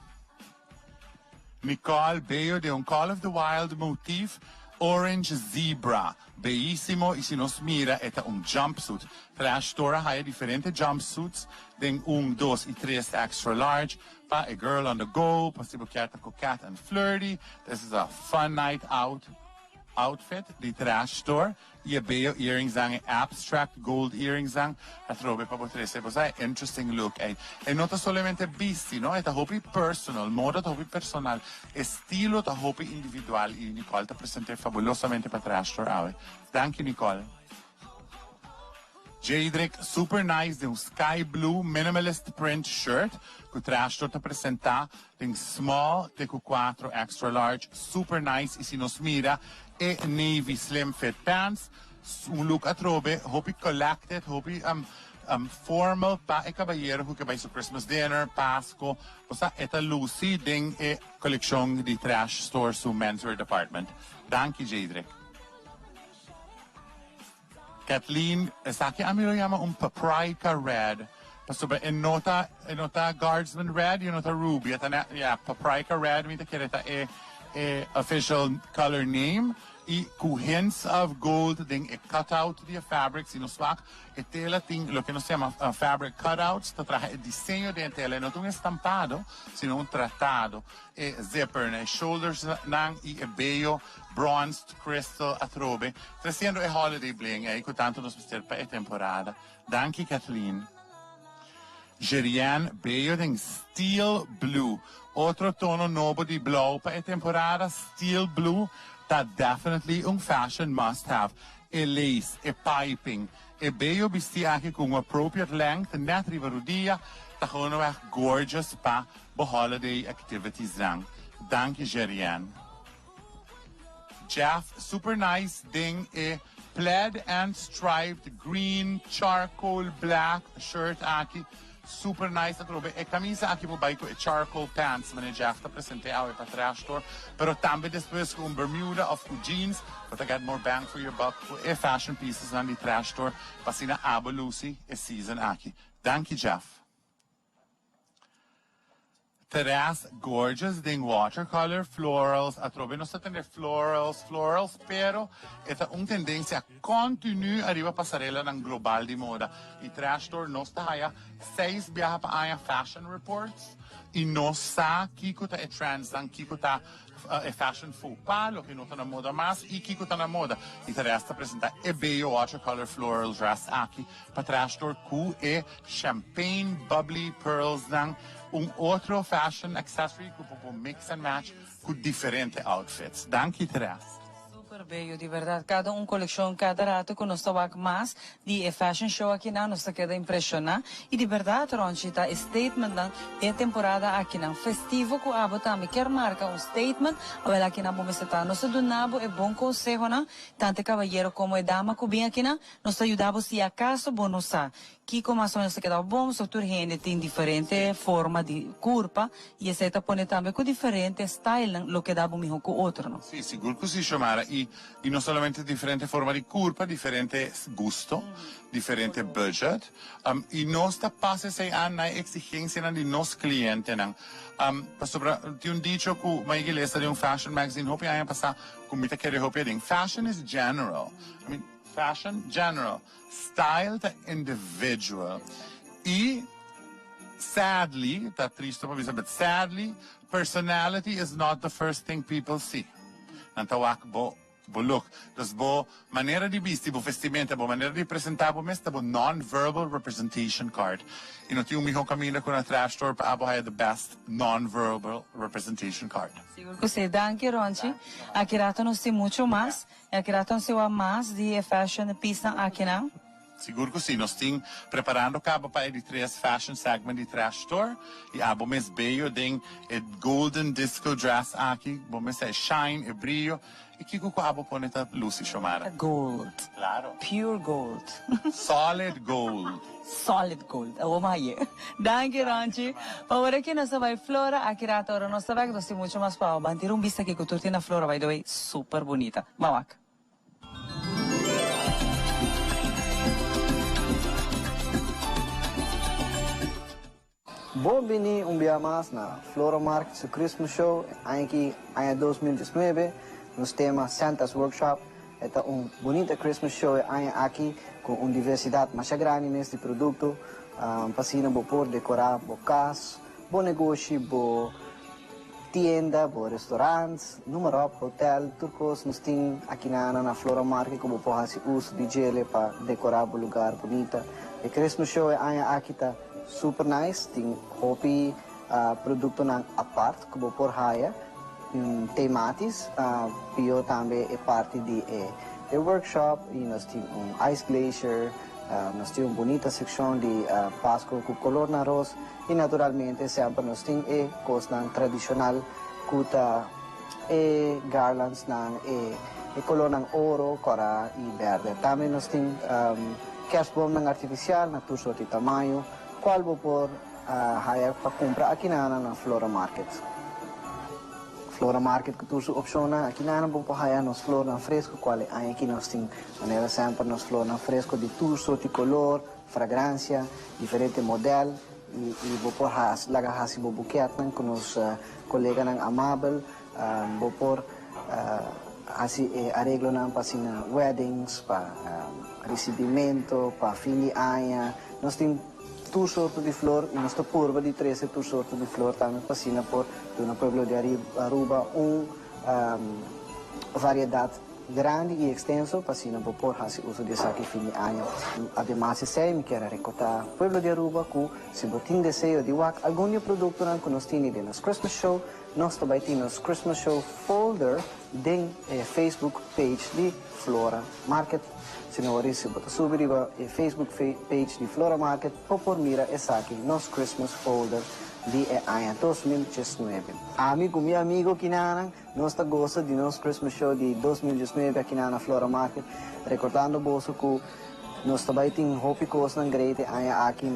Nicole Bello den un Call of the Wild motif orange zebra. Beyisimo y si nos mira e ta un jumpsuit. Trash Store a haya diferente jumpsuits den un, dos y tres extra large pa e girl on the go, pa si bo kier ta coquette and flirty. This is a fun night out outfit di Trash Store. Y e bello earringsnan, e abstract gold earringsnan, atrobe pa bo trece. Bo sa e interesting look ey. E no ta solamente bisti, no, e ta hopi personal. Moda ta hopi personal. Estilo ta hopi individual y Nicole ta presente fabulosamente pa Trash Store awe. Danki Nicole. Jadrick super nice den un sky blue minimalist print shirt cu Trash Store ta presenta Den small te cu cuatro extra large, super nice y si nos mira e navy slim fit pants, un look atrobe hopi collected, hopi Formal pa e kabayero ku ke bai su Christmas dinner, Pasko, bo sa e ta lusi den e kolekshon di Trash Store su menswear department. Danki Jadrick. Kathleen, esaki ami lo yama un paprika red pasobra e no ta e no ta guardsman red y e no ta ruby e ta net ya paprika red mi ta kere ta e e official color name y cu hints of gold den e cutout di e fabric si nos wak E tela tin loke nos ta yama fabric cutouts, ta traha e diseño den e tela. E no ta un estampado, sino un tratado. E zipper na e shouldersnan y e beyo bronzed crystal atrobe, treciendo e holiday bling ey cu tanto nos mester pa e temporada. Danki Kathleen. Gerianne beyo den steel blue. Otro tono nobo di blauw pa e temporada, steel blue ta definitely un fashion must have. E lace, e piping, e beyo bisti aki cu un appropriate length net riba rudia ta gewoonweg gorgeous pa bo holiday activitiesnan. Danki Gerianne. Jeff, super nice den e plaid and striped green charcoal black shirt aki. Super nice atrobe e camisa aki por bay cu e charcoal pants manera Jeff ta presente awe pa Trash Store pero tambe despues cu un bermuda of cu jeans bo ta get more bang for your buck cu e fashion pieces nan di Trash Store pa asina abo luci e season aki. Danki Jeff. Therese gorgeous den watercolor florals atrobe nos ta tende florals florals pero e ta un tendencia continu ariba pasarelanan global di moda y Trash Store nos ta haya seis biaha pa aña fashion reports y nos sa kico ta e trendsnan kico ta e fashion faux pas loke no ta na moda mas y kico ta na moda y Therese ta presenta e bello watercolor floral dress aki pa Trash Store cu e champagne bubbly pearlsnan. Un otro fashion accessory cu bo por mix and match cu diferente outfits. Danki Therese. Super bello di berdad. Cada un coleccion cada rato cu nos ta wak mas di e fashion show akinan nos ta keda impresiona y di berdad Ronchi ta e statementnan den e temporada akinan festivo cu abo tambe kier marca un statement awel akinan bo mester ta. Nos ta duna bo e bon consehonan tanto e cabayero como e dama cu bin akinan nos ta yuda bo si acaso bo no sa Kiko mas o menos ta keda bon? So tur hende tin diferente forma di kurpa i esei ta pone tambe ku diferente stylenan lo keda bo miho ku otronan. Sí, sigur ku sí, Xiomara. I i no solamente diferente forma di kurpa, diferente gusto, diferente budget. I nos ta pasa esei an na e eksigensianan di nos klientenan. Pasobra tin un dicho ku Maigi lesa den un fashion magazine hopi aña pasá ku mi ta kere hopi aden, Fashion is general. I mean, fashion, general. Style ta individual y sadly, ta tristo pa bisa but sadly, personality is not the first thing people see. Nan ta wak bo bo look. Dus bo manera di bisti, bo vestimenta, bo manera di presenta bo mes ta bo non-verbal representation card. Y no tin un miho caminda cu na Trash Store pa abo haya the best non-verbal representation card. Sigur cu si. Danki Ronchi. Aki rato nos tin mucho mas. E a keda ton siwa mas di e fashion piecenan akinan? Sigur cu si, nos tin preparando caba pa e di tres fashion segment di Trash Store y abo mes beyo den e golden disco dress aki, bo mes sa e shine, e briyo y kico cu abo pone ta luci, Xiomara? Gold. Claro. Pure gold. Solid gold. Solid gold. Awor mi haye. Danki Ronchi. Pa ora aki nos ta bay Flora, aki rato ora nos ta bek nos tin mucho mas pa ban tira un bista aki cu tur tin na Flora by the way super bunita. Ban wak. Bon bini un bia mas na Flora Market su Christmas Show aña aki aña 2019. Nos tema Santa's Workshop. E ta un bunita Christmas Show e aña aki cu un diversidad masha grandi mes di producto pa asina bo por decora bo cas, bo negoshi, bo tienda, bo restaurant, noem maar op, hotel, tur cos nos tin aki na na Flora Market cu bo por haci uso di djele pa decora bo lugar bunita. E Christmas Show e aña aki ta super nice, tin hopi productonan apart cu bo por haya. Thematisch pio tambe e parti di e workshop y nos tin un ice glacier, nos tin un bunita seccion di Pasco cu colornan ros y naturalmente semper nos tin e cosnan tradicional cu ta e garlandsnan, e colornan oro, cora y berde. Tambe nos tin. Kerstboomnan artificial na tur soort di tamaño, cual bo por haya pa cumpra akinana na Flora Market. Flora Market cu tur su opcionnan, akinana bo por haya nos flornan fresco cual e aña aki nos tin manera semper nos flornan fresco di tur soort di color, fragrancia, diferente model y y bo por laga haci bo buketnan cu nos coleganan amabel. Bo por haci e areglonan pa asina weddings, pa ricibimento, pa fin di aña. Nos tin tur sorto di flor y nos ta purba di trece tur sorto di flor tambe pa asina por duna pueblo di Aruba un variedad grandi y extenso pa asina bo por haci uso di esaki fin di aña. Ademas esey mi kier a recorda pueblo di Aruba cu si bo tin deseo di wak algun di e productonan cu nos tini den nos Christmas show, Nos ta bai tin nos Christmas Show folder den e Facebook page di Flora Market. Si no wori si bo ta subi riba e Facebook page di Flora Market bo por mira esaki, nos Christmas folder di e aña 2019. Ami ku mi amigo kinanan nos ta gosa di nos Christmas Show di 2019 akinan na Flora Market, rekordando boso ku nos ta bai tin hopi kosnan great e aña aki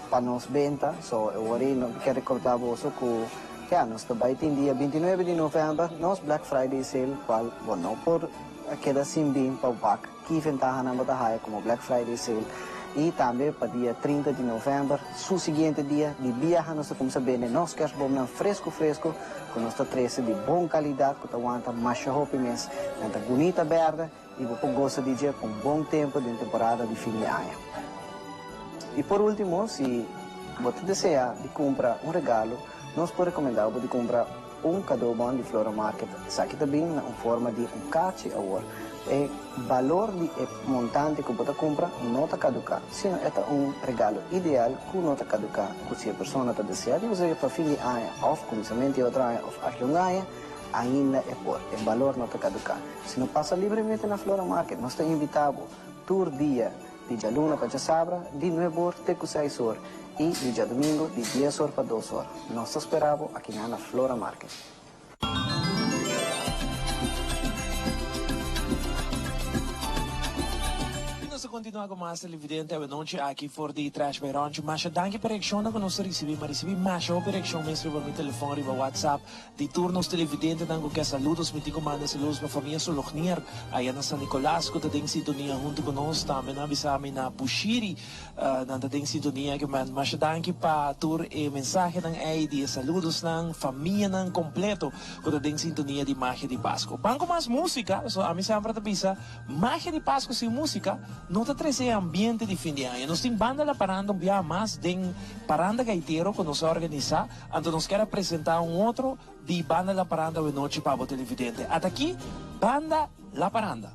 pa nos benta, so e wori no kier recorda boso cu ya nos ta bay tin dia 29 di november nos Black Friday sale cual bo no por keda sin bin pa wak ki ventahanan bo ta haya como Black Friday sale y tambe pa dia 30 di november su siguiente dia di biaha nos ta cuminsa bende nos kerstboomnan fresco fresco cu nos ta trece di bon calidad cu ta wanta masha hopi mes nan ta bunita berde I bo por gosa di dje pa un bon tempu den temporada di fin di aña. I por ultimo, si bo ta desea di kumpra un regalo, nos por rekomendá bo di kumpra un kadobon di Flora Market. Esaki ta bin na un forma di un kachi awor. E balor di e montante ku bo ta kumpra no ta kaduká, sino e ta un regalo ideal ku no ta kaduká, ku si e persona ta desea di us'é pa fin di aña òf kuminsamentu di otro aña òf aki un aña, ainda e por. E balor no ta kaduká. Si no pasa libremente na Flora Market, nos ta invitá bo tur dia di djaluna pa djasabra di nuebe or te ku seis or i di djadumingu di dies or pa dos or. Nos ta spera bo akinan na Flora Market. I nos ta kontinuá ku mas televidente awenochi aki for di Trash by Ronchi. Masha danki pa reakshonnan ku nos ta risibí. Mi a risibí masha hopi reakshon mes riba mi telefòn, riba WhatsApp. Di tur nos televidentenan ku ke saludos mi tin ku manda saludos pa famia Solognier aya na San Nicolas ku ta den sintonia huntu ku nos tambe nan a bisa mi na Bushiri nan ta den sintonia ke man masha danki pa tur e mensahenan ey di e saludosnan famianan kompleto ku ta den sintonia di Magia di Pasco. Ban ku mas musika so ami semper ta bisa Magia di Pasco sin musika no ta trese e ambiente di fin di aña. Nos tin banda la paranda un biaha mas den Paranda Gaitero ku nos a organisa. Anto nos kier a presenta un otro di Banda La Paranda awenochi pa bo televidente. Ata aki, Banda La Paranda.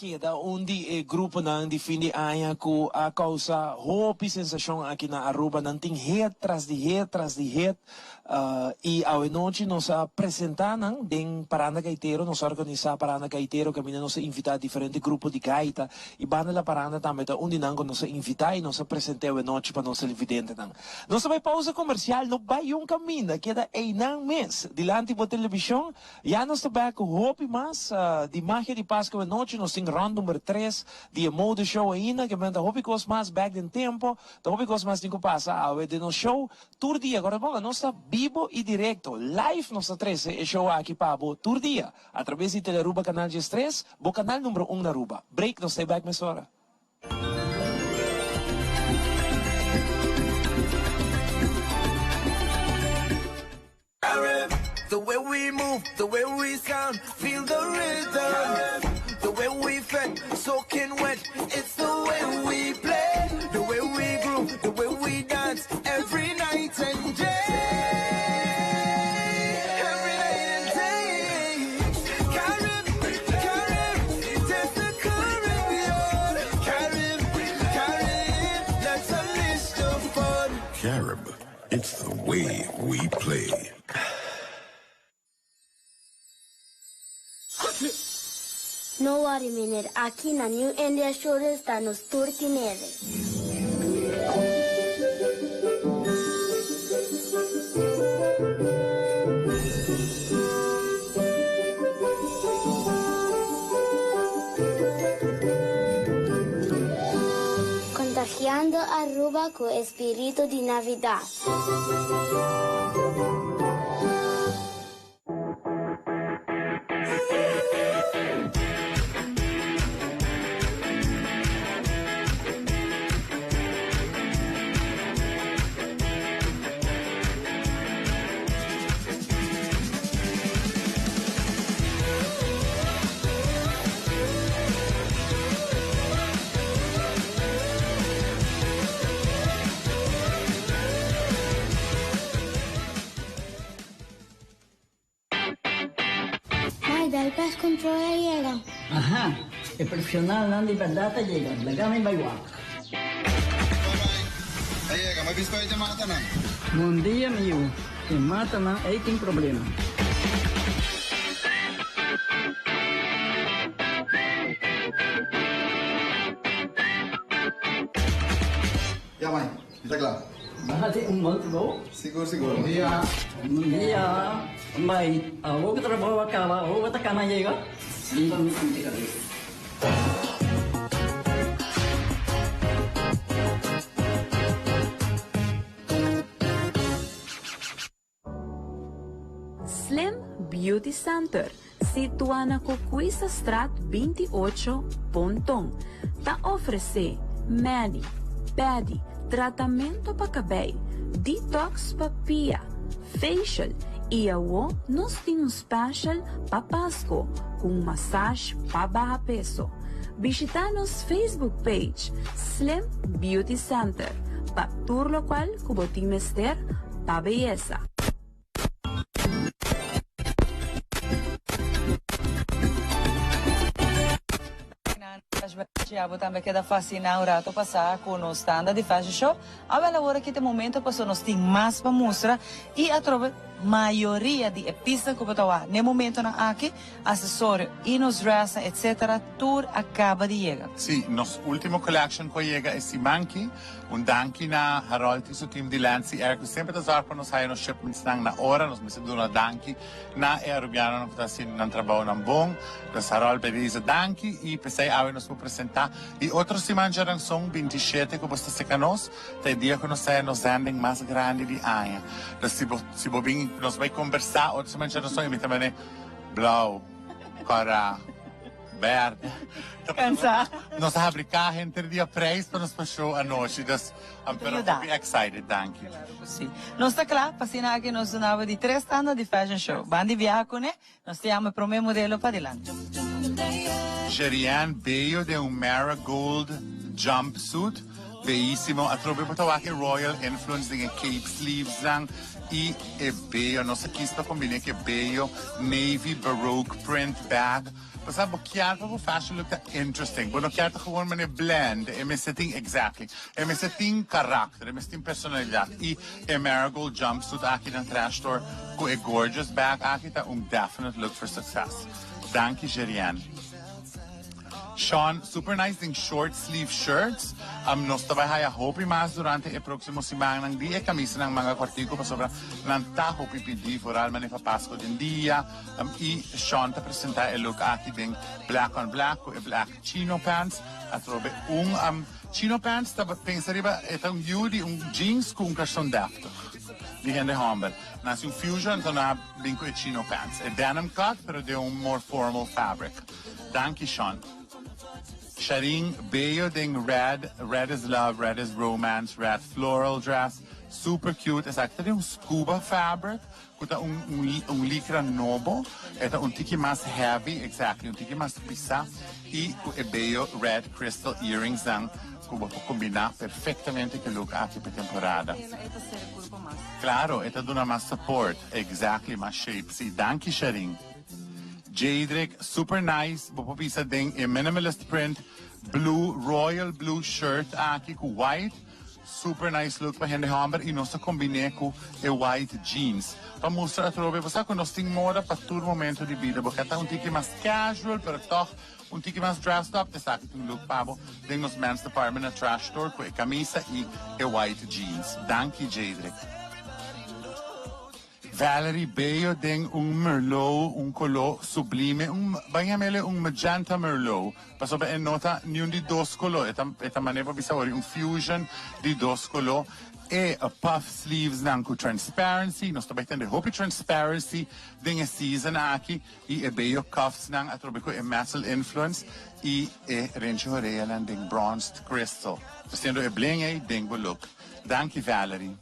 keda un di e gruponan di fin di aña ku a kousa hopi sensashon aki na Aruba. Nan tin hit tras di hit tras di hit i awenochi nos a presentá nan den Paranda Gaitero. Nos a organisá Paranda Gaitero kaminda nos a invitá diferente grupo di gaita i Banda La Paranda tambe ta un di nan ku nos a invitá i nos a present'é awenochi pa nos televidentenan. Nos ta bai pausa komersial, no bai un kaminda, keda einan mes dilanti bo televishon. Ya nos ta bek ku hopi mas di Magia di Pasco Anochi. Nos tin rond number tres di e mode show ainda. Ke men ta hopi kos mas bek den tempo. Ta hopi kos mas tin ku pasa awe den nos show tur dia. Kòrda bon, nos ta bibo i direkto, live nos ta trese e show aki pa bo tur dia atrabes di Telearuba Canal 13, bo kanal number un na Aruba. Break, nos ta e bek mesora. The way we move, the way we sound, feel the rhythm. The way we fed, soaking wet, it's the way we play. The way we groove, the way we dance, every night and day. Every night and day. Carib, Carib, taste the Caribbean. Carib, Carib, let's unleash the fun. Carib, it's the way we play. No worry meneer, aki na New India Assurance ta nos tur tinere. Contagiando Aruba cu e spirito di Navidad. Mai, del pest control a yega. Aha, e profesionalnan di berdad a yega, laga mi bai wak. A yega, mi a bisto e matanan. Bon dia, mi yu. E matanan ei tin problema. Ya mai, mi ta kla. Bo hasi un bon trabou? Sigur, sigur. Bon dia. Bon dia. Mai, awor ku trabou a kaba, awor bo ta kana yega? Si, mi sinti kabes. Slim Beauty Center, situa na Cocuisastraat 28, Ponton, ta ofrece mani, pedi, tratamento pa cabey, detox pa pia, facial y awo nos tin un special pa Pasco cu un massage pa baha peso. Bishita nos Facebook page Slim Beauty Center pa tur locual cu bo tin mester pa beyesa. Abo tambe keda fasciná un rato pasá ku nos tanda di fashion show. Awel awor aki ta e momento pasobra nos tin mas pa mustra i atrobe mayoria di e pisnan ku bo ta wak n'e momentonan aki, asesorio i nos dressnan etcetera tur a kaba di yega. Sí, nos ultimo collection ku a yega e siman ki. Un danki na Harold y su team di Lancy Air cu semper ta zorg pa nos haya nos shipmentsnan na ora. Nos mester duna danki na e Arubianonan cu ta haci nan trabounan bon. Dus Harold bay bisa danki y pesey awe nos por presenta. Y otro siman djaranson 27 cu bo sta seca nos, ta e dia cu nos ta haya nos zending mas grandi di aña. Dus si bo si bo bin nos bay combersa otro siman djaranson y mi ta mane blauw, cora. Berde. Cansa. Nos a habri caha henter dia prijs pa nos pa show anochi, dus I'm pero hopi excited, danki. Claro cu si. Nos ta cla pa asina aki nos dunaba di tres tanda di fashion show. Ban di biaha cune, nos ta yama e prome modelo padilanti. Sherianne Bello den un marigold jumpsuit. Beyísimo. Atrobe bo ta wak e royal influence den e cape sleeves nan y e beyo. Nos a kies pa combine cu e beyo navy baroque print bag. Pasobra bo kier pa bo fashion look ta interesting. Bo no kier ta gewoon manera blend. E mester tin exactly. E mester tin karakter. E mester tin personalidad. Y e marigold jumpsuit aki den Trash Store cu e gorgeous bag aki ta un definite look for success. Danki Jerianne. Sean, super nice den short sleeve shirts. Nos ta bai haya hopi mas durante e proximo simannan di e camisanan manga cortico pasobra nan ta hopi pidi vooral mane pa Pasco den dia. Y Sean ta presenta e look aki den black on black cu e black chino pants. Atrobe un chino pants ta pensa riba e ta un yu di un jeans cu un carson deftig di hende homber. Nan haci un fusion anto nan a bin cu e chino pants. E denim cut pero den un more formal fabric. Danki Sean. Sharin bello den red, red is love, red is romance, red floral dress, super cute, esaki ta den un scuba fabric cu ta un un licra nobo, e ta un tiki mas heavy, exactly, un tiki mas pisa y cu e bello red crystal earrings nan cu bo por combina perfectamente cu e look aki pa e temporada. Claro, e ta duna mas support, exactly, mas shape, si, danki Sharin. Jadrick, super nice, bo por bisa den e minimalist print blue, royal blue shirt aki cu white, super nice look pa hende homber y nos ta combine cu e white jeans. Pa mustra atrobe, bo sa cu nos tin moda pa tur momento di bida, bo ke ta un tiki mas casual pero toch un tiki mas dressed up, esaki ta un look pa bo den nos men's department na Trash Store cu e camisa y e white jeans. Danki Jadrick. Valerie Bello den un merlot, un color sublime, un, ban yam'ele un magenta merlot, pasobra e no ta niun di dos color, e ta, e ta manera pa bisa ori un fusion di dos color. E puff sleeves nan cu transparency, nos ta bay tende hopi transparency den e season aki, y e bello cuffs nan atrobe cu e metal influence y e renchi horeanan den bronzed crystal, haciendo e bling ey den bo look. Danki Valerie.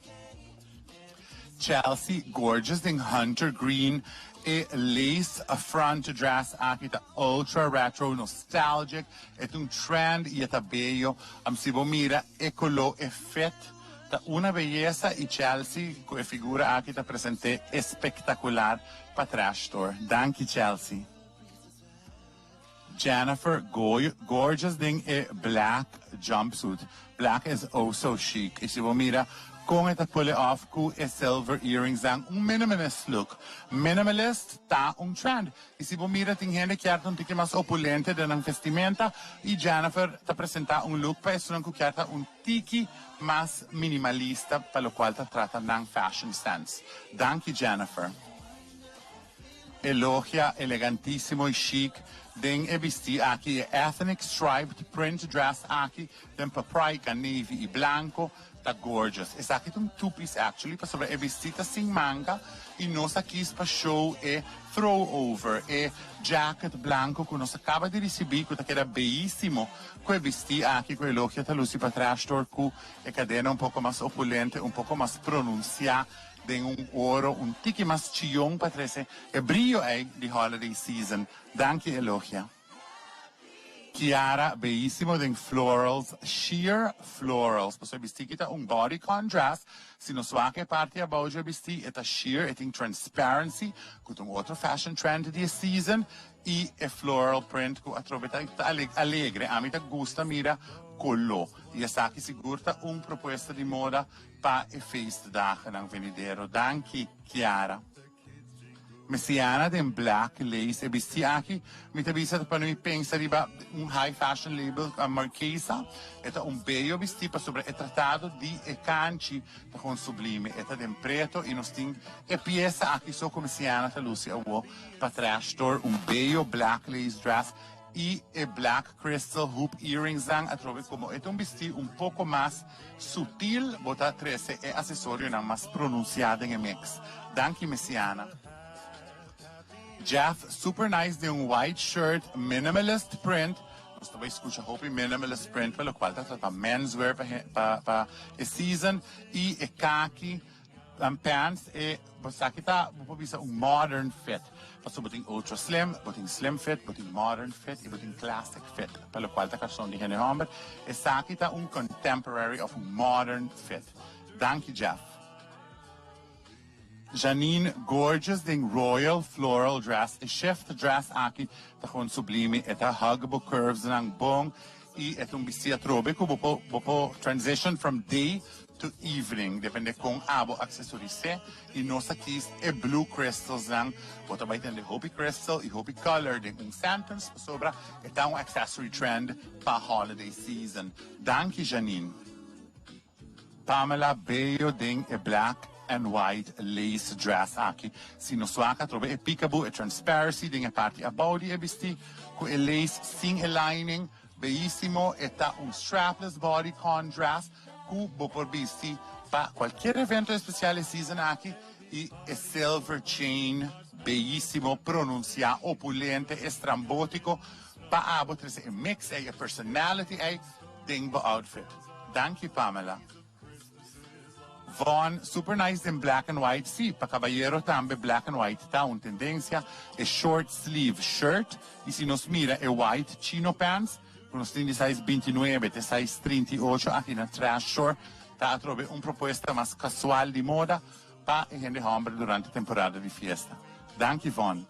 Chelsea gorgeous den hunter green e lace front dress aki ta ultra retro nostalgic e ta un trend y e ta bello am si bo mira e colo e fit ta una belleza y Chelsea cu e figura aki ta presente espectacular pa Trash Store danki Chelsea. Jennifer gorgeous den e black jumpsuit. Black is oh so chic. Y si bo mira con e ta pull it off cu e silver earrings dan un minimalist look. Minimalist ta un trend. Y si bo mira tin hende kier ta un tiki mas opulente den nan vestimenta y Jennifer ta presenta un look pa esunnan cu kier ta un tiki mas minimalista pa locual ta trata nan fashion sense. Danki Jennifer. Elogia elegantisimo y chic den e bisti aki. E ethnic striped print dress aki den paprika, navy y blanco ta gorgeous. Esaki ta un two piece actually pasobra e bisti ta sin manga y nos a kies pa show e throw over, e jacket blanco cu nos a caba di ricibi cu ta keda beyisimo cu e bisti aki cu Elogia ta luci pa trash door cu e cadena un poco mas opulente, un poco mas pronuncia. Den un oro un tiki mas chion pa trece e brillo ey di holiday season. Danki Elogia. Kiara beyisimo den florals, sheer florals. Pasobra e bisti ki ta un bodycon dress, si nos wak e parti abou dje bisti e ta sheer, e tin transparency cu ta un otro fashion trend di e season y e floral print cu atrobe ta alegre. Ami ta gusta mira colo y esaki sigur ta un propuesta di moda Pa e feestdagennan venidero. Danki, Kiara. Mesiana den black lace e bisti aki mi ta bisa ta pone mi pensa riba un high fashion label Marchesa. E ta un beyo bisti pasobra e tratado di e kanchi ta gewoon sublime. E ta den preto y nos tin e piesa aki so cu Mesiana ta luci awo pa Trash Store. Un beyo black lace dress. Y e black crystal hoop earrings nan atrobe como e ta un bisti un poco mas sutil bo ta trece e accesorionan mas pronuncia den e mix. Danki Mesiana. Jeff super nice den un white shirt minimalist print nos ta bay scucha hopi minimalist print pa locual ta trata menswear pa pa e season y e kaki. pants e esaki ta bo por bisa un modern fit. Pasobra bo tin ultra slim, bo tin slim fit, bo tin modern fit y bo tin classic fit. Pa locual ta carson di hende homber, esaki ta un contemporary of un modern fit. Danki Jeff. Janine gorgeous den royal floral dress e shift dress aki ta gewoon sublime e ta hug bo curves nan bon y e ta un bisti atrobe cu bo por bo por transition from day to evening depende con abo accesorise y nos a kies e blue crystals nan bo ta bay tende hopi crystal y hopi color den un sentence pasobra e ta un accessory trend pa holiday season danki Janine. Pamela bello den e black and white lace dress aki. Si no swak atrobe e peekaboo, e transparency den e parti abou di e bisti cu e lace sin e lining. Beyisimo, e ta un strapless bodycon dress cu bo por bisti pa cualkier evento especial e season aki y e silver chain beyisimo, pronuncia, opulente, estrambotico pa abo trece e mix ey, e personality ey den bo outfit. Danki Pamela. Von, super nice den black and white, si, pa cabayero tambe black and white ta un tendencia, e short sleeve shirt y si nos mira e white chino pants cu nos tin di size 29 te size 38 aki na Trash Store ta atrobe un propuesta mas casual di moda pa e hende homber durante temporada di fiesta. Danki Von.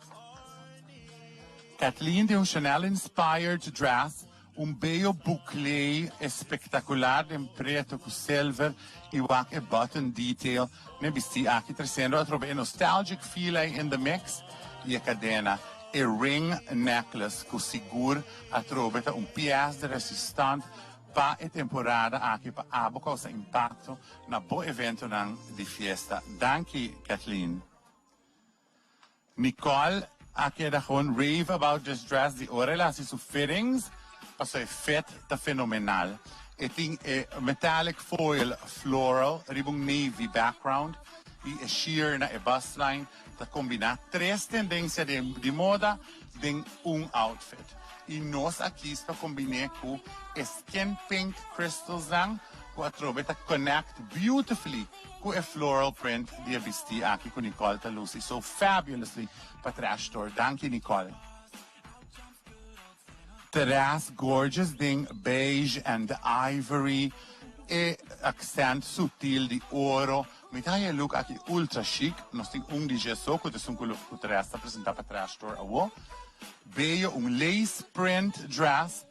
Kathleen den un Chanel inspired dress Un beyo buklei espektakular den preto ku silver i wak e button detail n'e bistí aki tresiendo atrobe e nostalgic feel ei in the mix i e kadena, e ring necklace ku sigur atrobe ta un pies de resistant pa e temporada aki pa abo kousa impakto na bo eventonan di fiesta. Danki Kathleen. Nicole a keda gewoon rave about this dress di ora el a haci su fittings pasobra e fit ta fenomenal. E tin e metallic foil floral riba un navy background y e sheer na e bustline ta combina tres tendencia di moda den un outfit. Y nos a kies pa combine cu e skin pink crystals nan cu atrobe ta connect beautifully Ku e floral print di e bistí aki ku Nicole ta lusi so fabulously pa Trash Store. Danki Nicole. Therese gorgeous den beige and ivory, e accent sutil di oro. Mi ta haña e look aki ultra chic. Nos tin un di dje so ku ta esun ku ku Therese ta presenta pa Trash Store awo. Bello un lace print dress.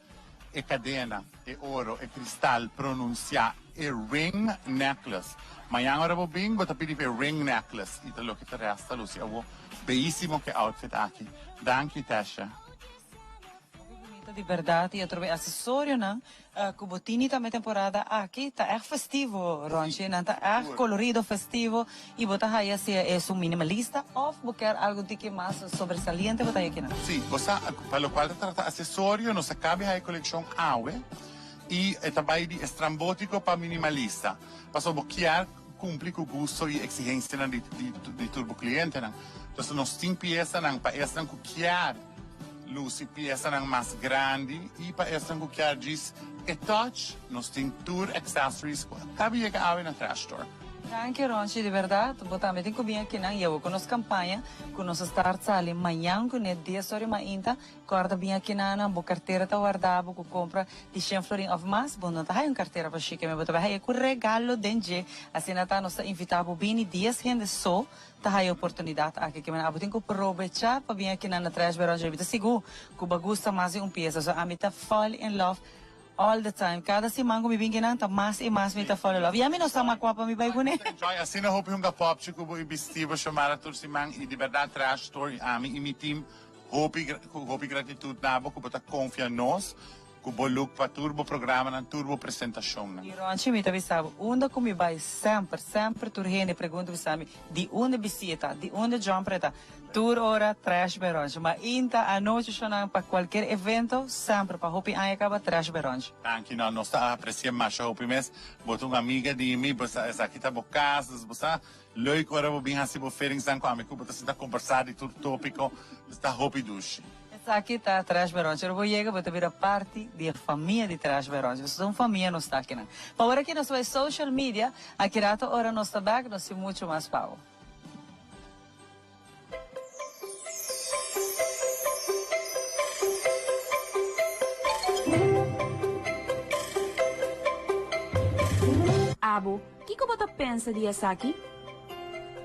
E kadena, e oro, e kristal, pronunsiá e ring necklace. Mañan ora bo bin, bo ta pidi pa e ring necklace i ta loke ta resta lusi awo. Beyísimo ke outfit aki. Danki Tesha. Hopi bunita di berdad y atrobe accesorionan cu bo tini tambe temporada aki ta echt festivo Ronchi, nan ta echt colorido festivo y bo ta haya sea esun minimalista of bo kier algo un tiki mas sobresaliente bo ta haya kinan. Sí, bo sa pa locual ta trata accesorio nos a cabe haya coleccion awe y e ta bay di estrambótico pa minimalista pasobra bo kier cumpli cu gusto y exigencianan di di tur bo clientenan. Entonces nos tin piesanan pa esnan cu kier luci piesanan mas grandi y pa esnan cu kier djis e touch nos tin tur accessories cu a cabe yega awe na Trash Store. Danki Ronchi, di berdad bo tambe tin cu bin akinan y awo cu nos campaña cu nos a start sali mañan cu ne dies ora y mainta, corda bin akinana, bo cartera ta warda bo cu compra di shen florin of mas, bo no ta haya un cartera pa shike me bo ta bay haya cu regalo den dje, asina ta nos ta invita bo bini dies hende so ta haya oportunidad aki ke men abo tin cu probecha pa bin akinan na Trash by Ronchi, mi ta sigur cu bo a gusta mas di un pieza, so ami ta fall in love. All the time. Cada siman cu mi bin kinan ta mas y mas mi ta fall in love. Ya mi no sa mas cua pa mi bay cune. Enjoy asina hopi hunga popchi cu bo y bisti bo Xiomara tur siman y di berdad Trash Store y ami y mi team hopi cu hopi gratitud na bo cu bo ta confia nos cu bo look pa tur bo programanan tur bo presentacionnan. Y Ronchi mi ta bisa bo unda cu mi bay semper semper tur hende pregunta bisa mi di unda bisti e ta di unda jumper e ta Tur ora trash beronch. Mainta, anochi shonan pa cualkier evento, semper pa hopi aña caba trash beronch. Danki no, nos ta aprecia masha hopi mes. Bo ta un amiga di mi, bo sa esaki ta bo cas, dus bo sa leuk ora bo bin haci bo feelings nan cu ami cu bo ta sinta combersa di tur topico, ta hopi dushi. Esaki ta Trash by Ronchi. Ora bo yega bo ta bira parti di e famia di Trash by Ronchi. Pasobra ta un famia nos ta akinan. Pa ora aki nos ta bai social media, aki rato ora nos ta bek nos tin mucho mas pa bo. Abo, kiko bo ta pensa di esaki?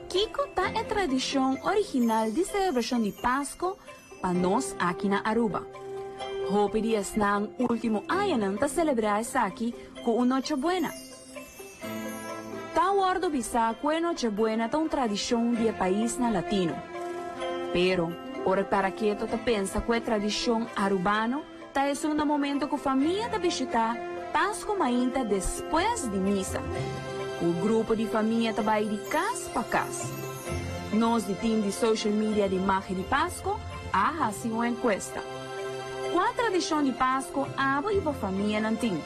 Kiko ta e tradishon original di selebrashon di Pasko pa nos aki na Aruba? Hopi di esnan ultimo añanan ta selebrá esaki ku un Nochebuena. Ta wordo bisa cu e Nochebuena ta un tradicion di e paisnan latino. Pero, ora Taraketo ta pensa cu e tradicion Arubano ta esun na momento cu famia ta bishita Pasco mainta despues di misa. Cu grupo di famia ta bay di cas pa cas. Nos di team di social media di Magia di Pasco a haci un encuesta. Cua tradicion di Pasco abo y bo famianan tin?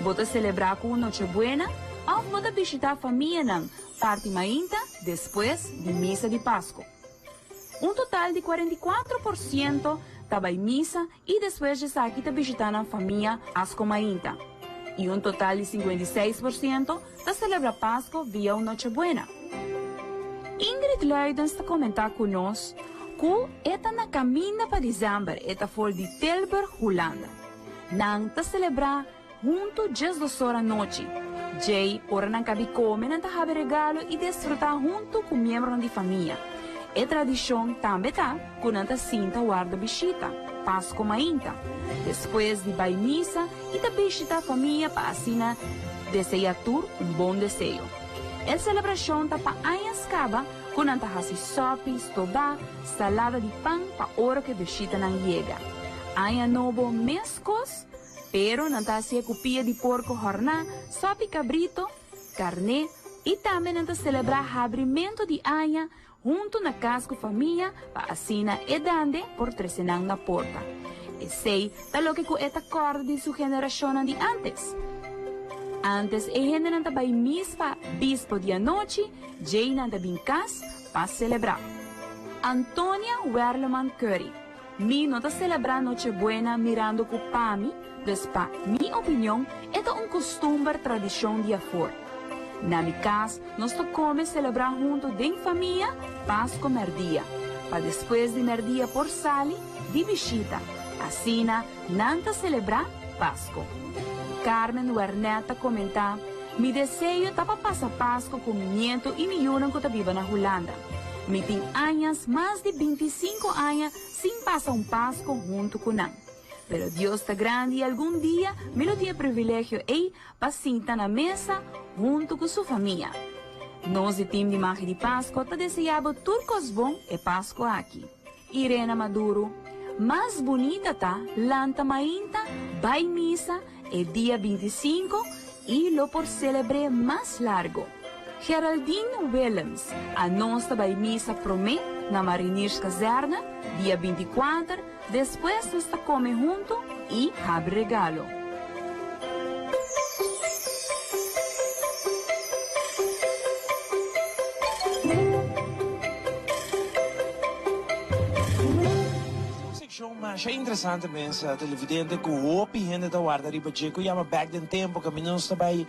Bo ta selebrá ku un Nochebuena òf bo ta bishitá famianan parti mainta despues di misa di Pasku? Un total di 44% ta bai misa i despues di esaki ta bishitá nan famia Pasku mainta. I un total di 56% ta selebrá Pasku via un Nochebuena. Ingrid Luidens ta komentá ku nos ku e ta na kaminda pa desèmber e ta for di Tilburg, Hulanda. Nan ta selebrá huntu djesdos ora anochi. Djei, ora nan kabi kome, nan ta habi regalo i desfrutá huntu ku miembronan di famia. E tradishon tambe ta ku nan ta sinta warda bishita, Pasko mainta, despues di bai misa i ta bishitá famia pa asina deseá tur un bon deseo. E selebrashon ta pa añas kaba ku nan ta hasi sòpi, stobá, salada di pan pa ora ku e bishitanan yega. Aña Nobo meskos, pero nan ta hasié ku pia di porko hòrná, sòpi kabrito, karné i tambe nan ta selebrá habrimentu di aña huntu na kas ku famia pa asina e dande por trese nan na porta. Esei ta loke ku e ta kòrda di su generashonnan di ántes. Ántes e hendenan ta bai mispa bispo di anochi, djei nan ta bin kas pa selebrá. Antonia Werleman Curry. Mi no ta selebrá Nochebuena mirando ku pa mi, dus pa mi opinion, e ta un kustumber tradishon di afor. Na mi kas nos ta kome selebrá huntu den famia Pasko mèrdia, pa despues di mèrdia por sali di bishita, asina nan ta selebrá Pasko. Carmen Wernet ta komentá, Mi deseo ta pa pasa Pasko ku mi nieto i mi yunan ku ta biba na Hulanda. Mi tin añas, mas di 25 aña, sin pasa un Pasco huntu cu nan. Pero Dios ta grandi y algun dia mi lo tin e privilegio ey pa sinta na mesa huntu cu su famia. Nos di team di Magia di Pasco ta desea bo tur cos bon e Pasco aki. Irena Maduro, Mas bunita ta lanta mainta, bay misa e dia 25 y lo por celebre mas largo. Geraldine Willems, Anos ta bai misa promé na Marinierskazerne dia 24, despues nos ta kome huntu i habri regalo. Seccion masha interesante mes, televidente, cu hopi hende ta warda riba dje, cu yama Back den Tempo, caminda nos ta bay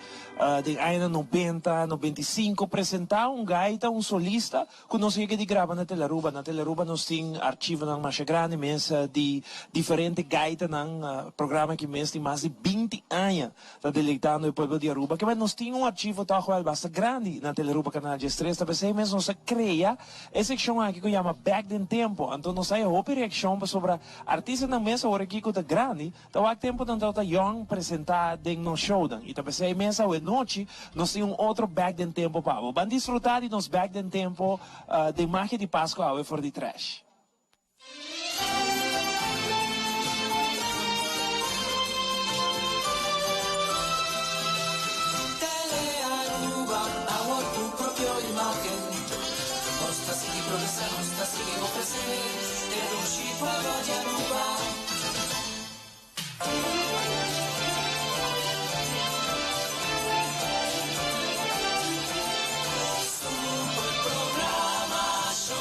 den añanan 90, 95, presenta un gaita, un solista, cu nos yega di graba na Telaruba. Na Telaruba nos tin archivonan masha grandi mes di diferente gaitanan, programa aki mes tin mas di 20 aña ta deleitando e pueblo di Aruba. Kebet nos tin un archivo toch wel basta grandi na Telearuba Canal 13. Ta p'esei mes nos a crea e seccion aki cu yama Back den Tempo. Anto nos haya hopi reaccion pasobra artistanan mes awor aki cu ta grandi ta wak tempo nan tabata yong presenta den nos shownan. Y ta p'esei mes awe nochi nos tin un otro Back den Tempo pa bo. Ban disfruta di nos Back den Tempo den Magia di Pasco awe for di Trash. Telearuba, awor tu propio imagen. Nos ta sigui progresa, nos ta sigui ofrece e dushi pueblo di Aruba. Super programacion.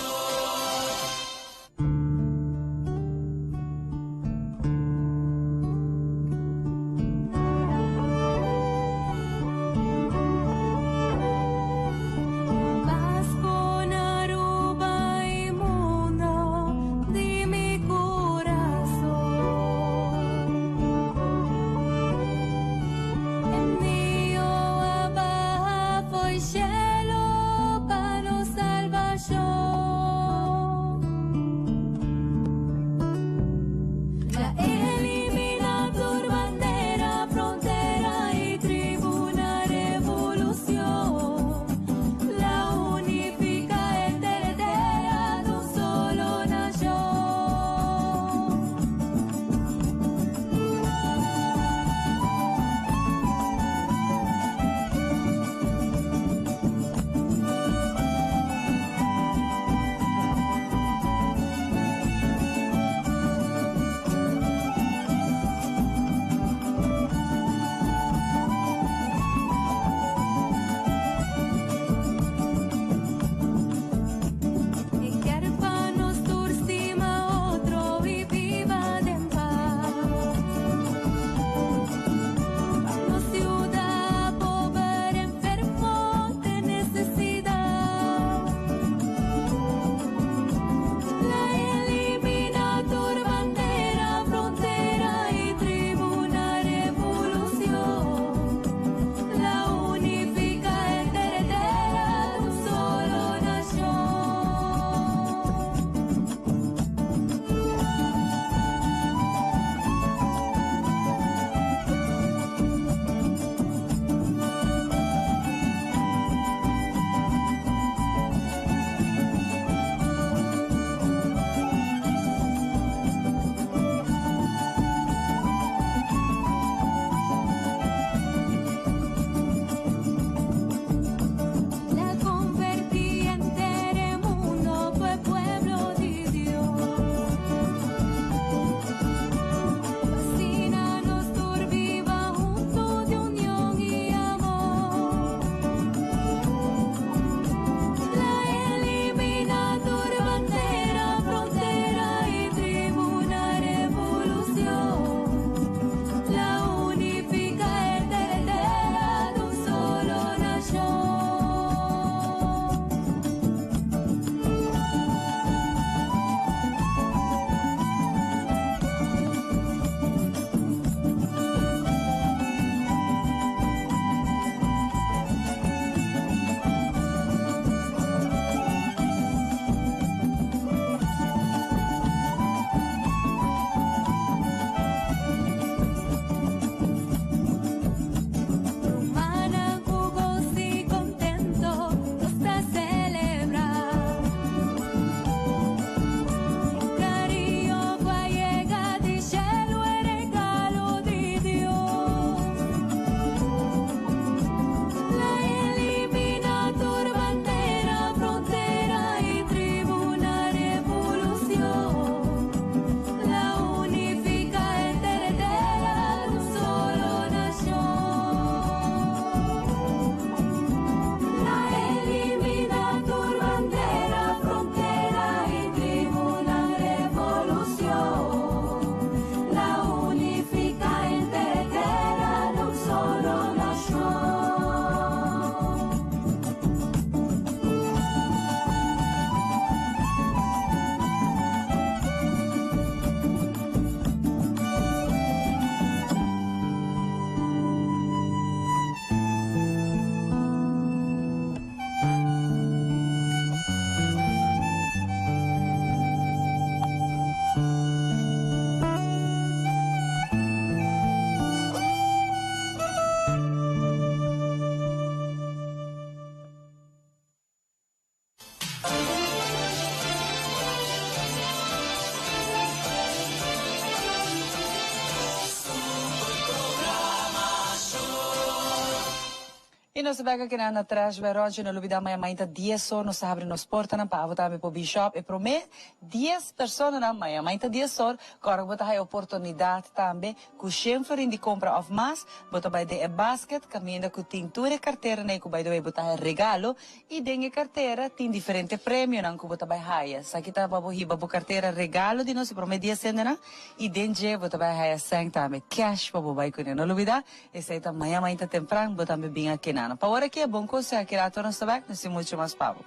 nos ta bek aki na Trash by Ronchi. No lubida maña mainta dies or nos ta habri nos portanan pa abo tambe por bin shop. E prome dies personanan maña mainta dies or ku ora ku bo ta haya oportunidat tambe ku shen florin di kompra of mas bo ta bai den e basket kaminda ku tin tur e karteranan ei ku by the way bo ta haya regalo i den e kartera tin diferente premionan ku bo ta bai haya. Esaki ta pa bo hiba bo kartera regalo di nos e prome dies hendenan i den dje bo ta bai haya sèn tambe cash pa bo bai kuné. No lubida Esei ta maña mainta tempran, bo tambe bin aki nana. Pa ora ki e bon kos aki rato nos ta bek, nos tin mucho mas pa bo.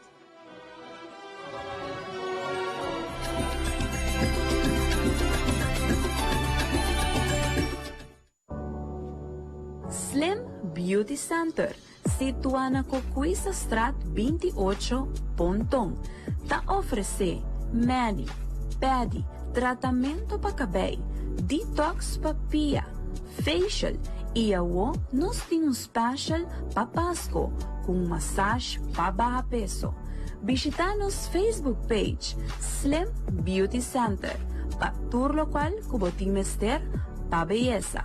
Slim Beauty Center, situa na Cocuisastraat 28, Ponton, ta ofrece mani, pedi, tratamento pa cabey, detox pa pia, Facial y awo nos tin un special pa Pasco cu un massage pa baha peso. Bishita nos Facebook page Slim Beauty Center pa tur locual cu bo tin mester pa beyesa.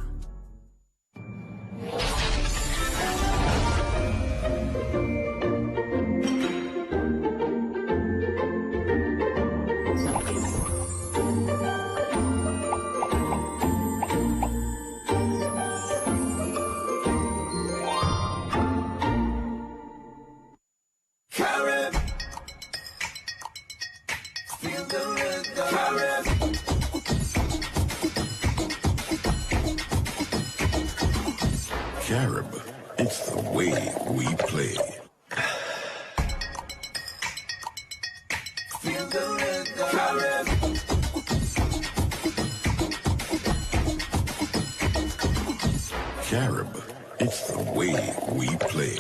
Carib. Feel the rhythm. Carib. Carib, it's the way we play. Feel the rhythm. Carib. Carib, it's the way we play.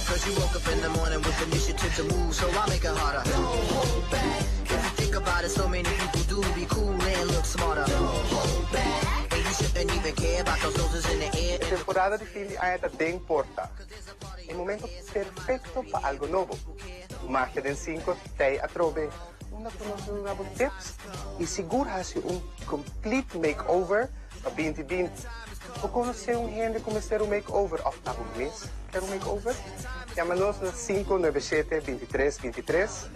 Cause you woke up in the morning with initiative to move, so I make it harder. Don't hold back. If you think about it, so many people do be cool and look smarter. Don't hold back. And you shouldn't even care about those noses in the air. E temporada di fin di aña ta den porta. E momento perfecto pa algo nobo. Magia den cinco tei atrobe. Unda cu nos duna bo tips y sigur haci un complete makeover pa binti binti. Bo conoce un hende cu mester un makeover of abo mes kier un makeover? Yama nos na 597 23 23.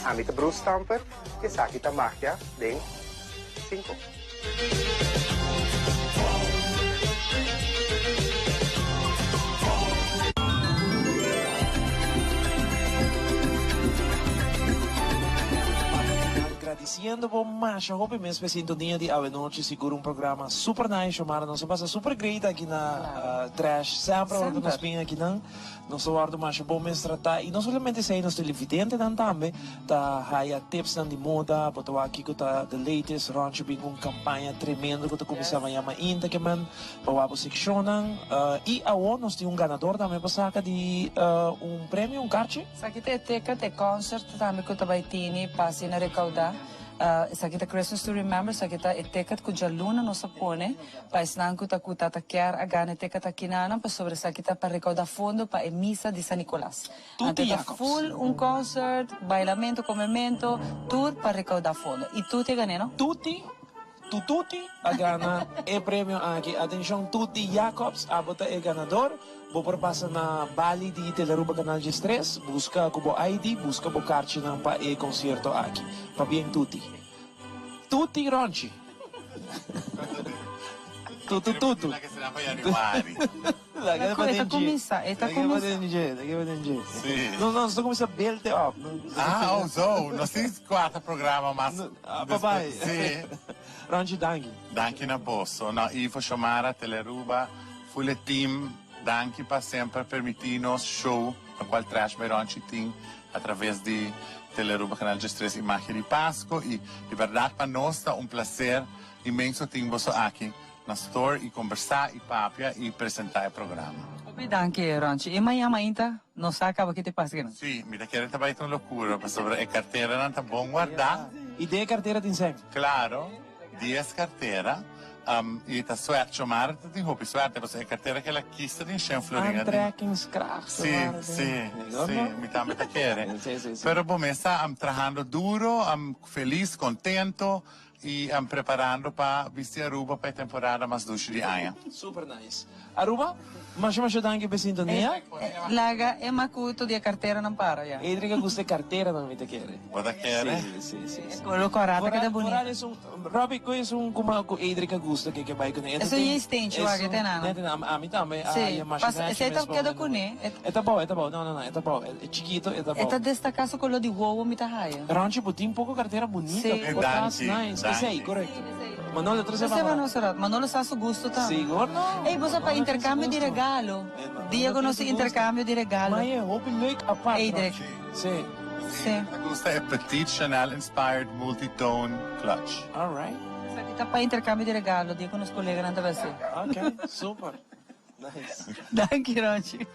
Ami ta Bruce Stamper y esaki ta Magia den 5. Gradiciendo bo masha hopi mes p'e sintonia di awenochi, sigur un programa super nice Xiomara, nos a pasa super great aki na Trash, semper ora cu nos bin akinan nos ta wordo masha bon mes trata y no solamente esey nos televidentenan tambe Ta haya tipsnan di moda, bo ta wak kiko ta the latest, Ronchi bin ku un kampaña tremendo ku ta kuminsá maña mainta ke men pa wak bo sekshonnan. I awor nos tin un ganador tambe pa saka di un premio, un karchi. Esaki ta e ticket, e concert tambe ku ta bai tini pa asina rekoudá. Esaki ta Christmas to Remember, esaki ta e ticket ku djaluna nos a pone Pa esnan ku ta ku tata kier a gana e teka ta kinanan pasobra esaki ta pa rekouda fondo pa e misa di San Nicolas. Anto Tuti ta Jacobs. full un concert, bailamento, comemento, tur pa rekouda fondo. Y Tuti a gané no? Tuti, Tututi a gana e premio aki. Atencion Tuti Jacobs, abo ta e ganador. Bo por pasa na Bali di Telaruba Canal 13, busca cu bo ID, busca bo karchinan pa e concierto aki. Pabien Tuti. Tuti Ronchi. Tutu tutu. Laga será pa januari. Laga pa E ta den dje. kuminsá, e ta Laga pa kuminsá. den dje, laga pa den dje. Sí. No, no, nos ta kuminsá belte op. Ah, oh zo. Nos tin kuarta programa mas. Ah, pa bai. Sí. Ronchi, danki. Danki na boso. Na Ivo, Xiomara, Telearuba, full e team, danki pa semper permití nos show, lokual Trash by Ronchi tin. A traves di Telearuba Canal 13 y Magia di Pasco y di berdad pa nos ta un placer inmenso tin boso aki na store y combersa y papia y presenta e programa. Hopi danki Ronchi. Y mañan mainta nos sa caba ki te pasa kinan. Si, mi ta kere ta bay ta un locura pasobra e carteranan ta bon warda. Y den e cartera tin sèn? Claro, dies cartera. I ta suerte, Xiomara ta tin hopi suerte pasobra e cartera cu el a kista tin shen florin aden. Aantrekkingskracht. Si, si, si, mi tambe ta kere. Pero bo mes sa, am trahando duro, am feliz, contento i am preparando pa bisti Aruba pa e temporada mas dushi di aña. Super nice. Aruba, masha masha danki pa e sintonia. Laga e makuto di e karteranan para ya. Edric a gusta e karteranan mi ta kere. Bo ta kere? Si, si, si, si. E kolo kòrá ta keda bunita. Vooral esun, Robbie, ku esun kuma ku Edric a gusta ke ke bai kuné? Esun yi stenchi wak e tena no? Nete na, ami tambe a Si, haña masha pas masha esei ta mes pa keda mi. kuné. E ta bou, e ta bou, no, no, no, e ta bou. E chikito, e ta E bou. ta destaká su kolo di wowo mi ta haya. Ronchi, bo tin poko kartera bunita, Si. poko tas Danki, nice. Esei, danki. korekto. Manolo, trese Trese pa pa nos rato. Manolo sa su gusto tambe. Sigur no. Ey, bo sa pa intercambio di regalo. Dia cu nos tin intercambio di regalo. Ma e hopi leuk apart. Eidrek. Si. Si. Mi gusta e Petite Chanel inspired multi-tone clutch. Alright. Esaki ta pa intercambio di regalo, dia cu nos coleganan ta bay haci. Ok, super. Nice. Danki Ronchi.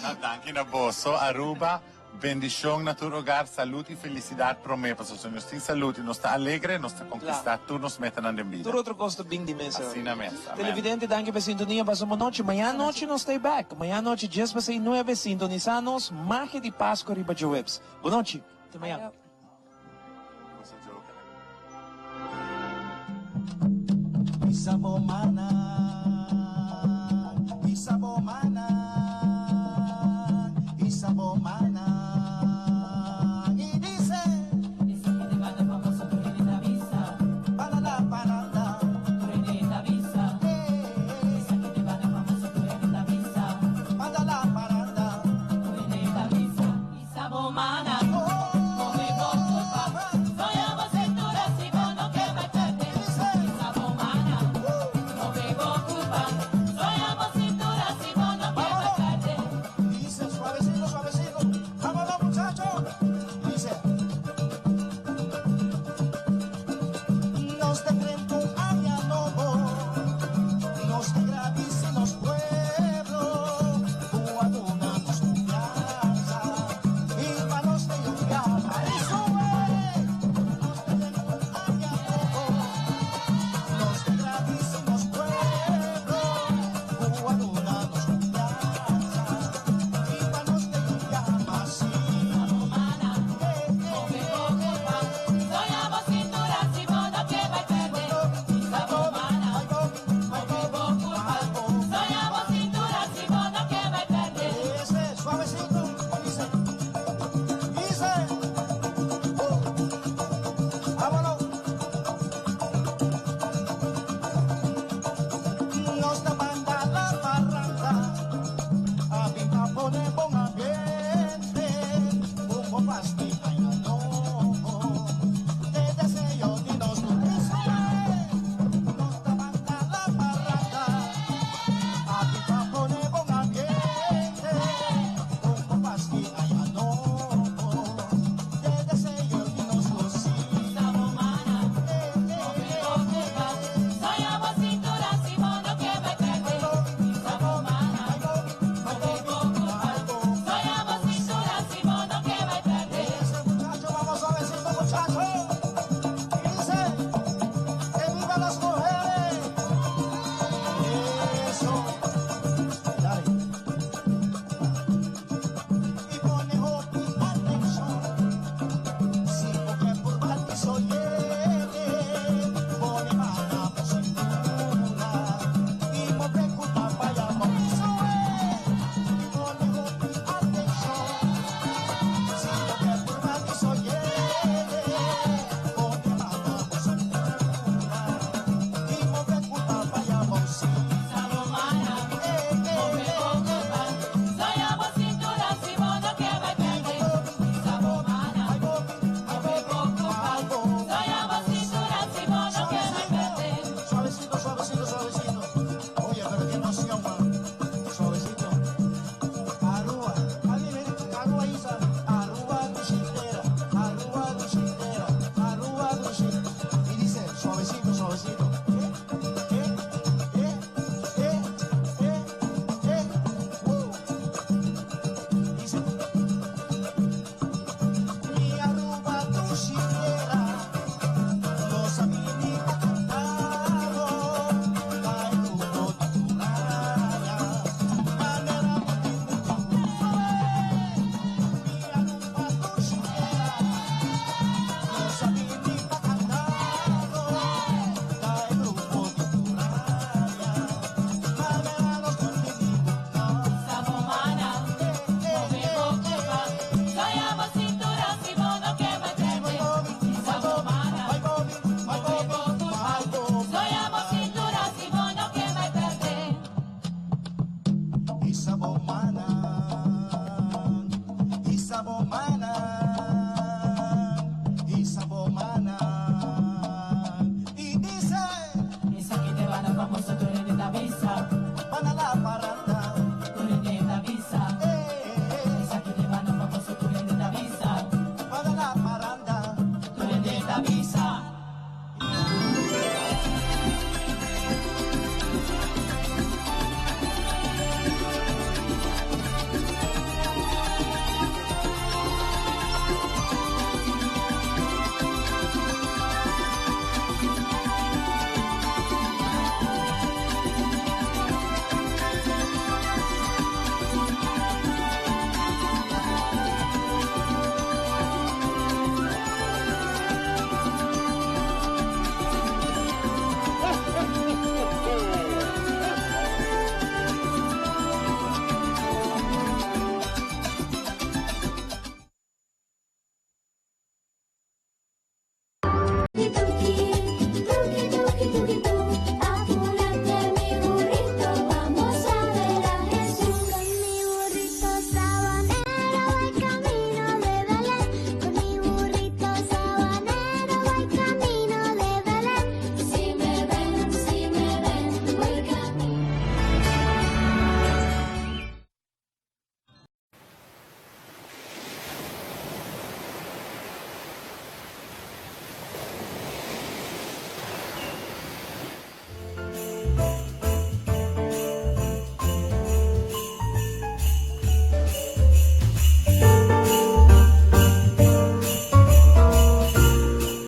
No, danki na boso Aruba. Bendicion na tur hogar, salud y felicidad prome, pasobra si nos tin salud y nos ta alegre, nos ta conquista tur nos metanan den bida. Tur otro cos ta bin di mesa. Asina mes. Amen. Televidente, danki pa e sintonia. Pasa un bon nochi. Mañana nochi nos ta back. Mañana nochi djes pa sei nuebe, sintonisa nos Magia di Pasco riba djoweps. Bon nochi. Te mañana. Bisa bo mana, bisa bo mana, bisa bo mana. Y dice, Banana, banana, Mandala, paranda. Hisa bo mannan.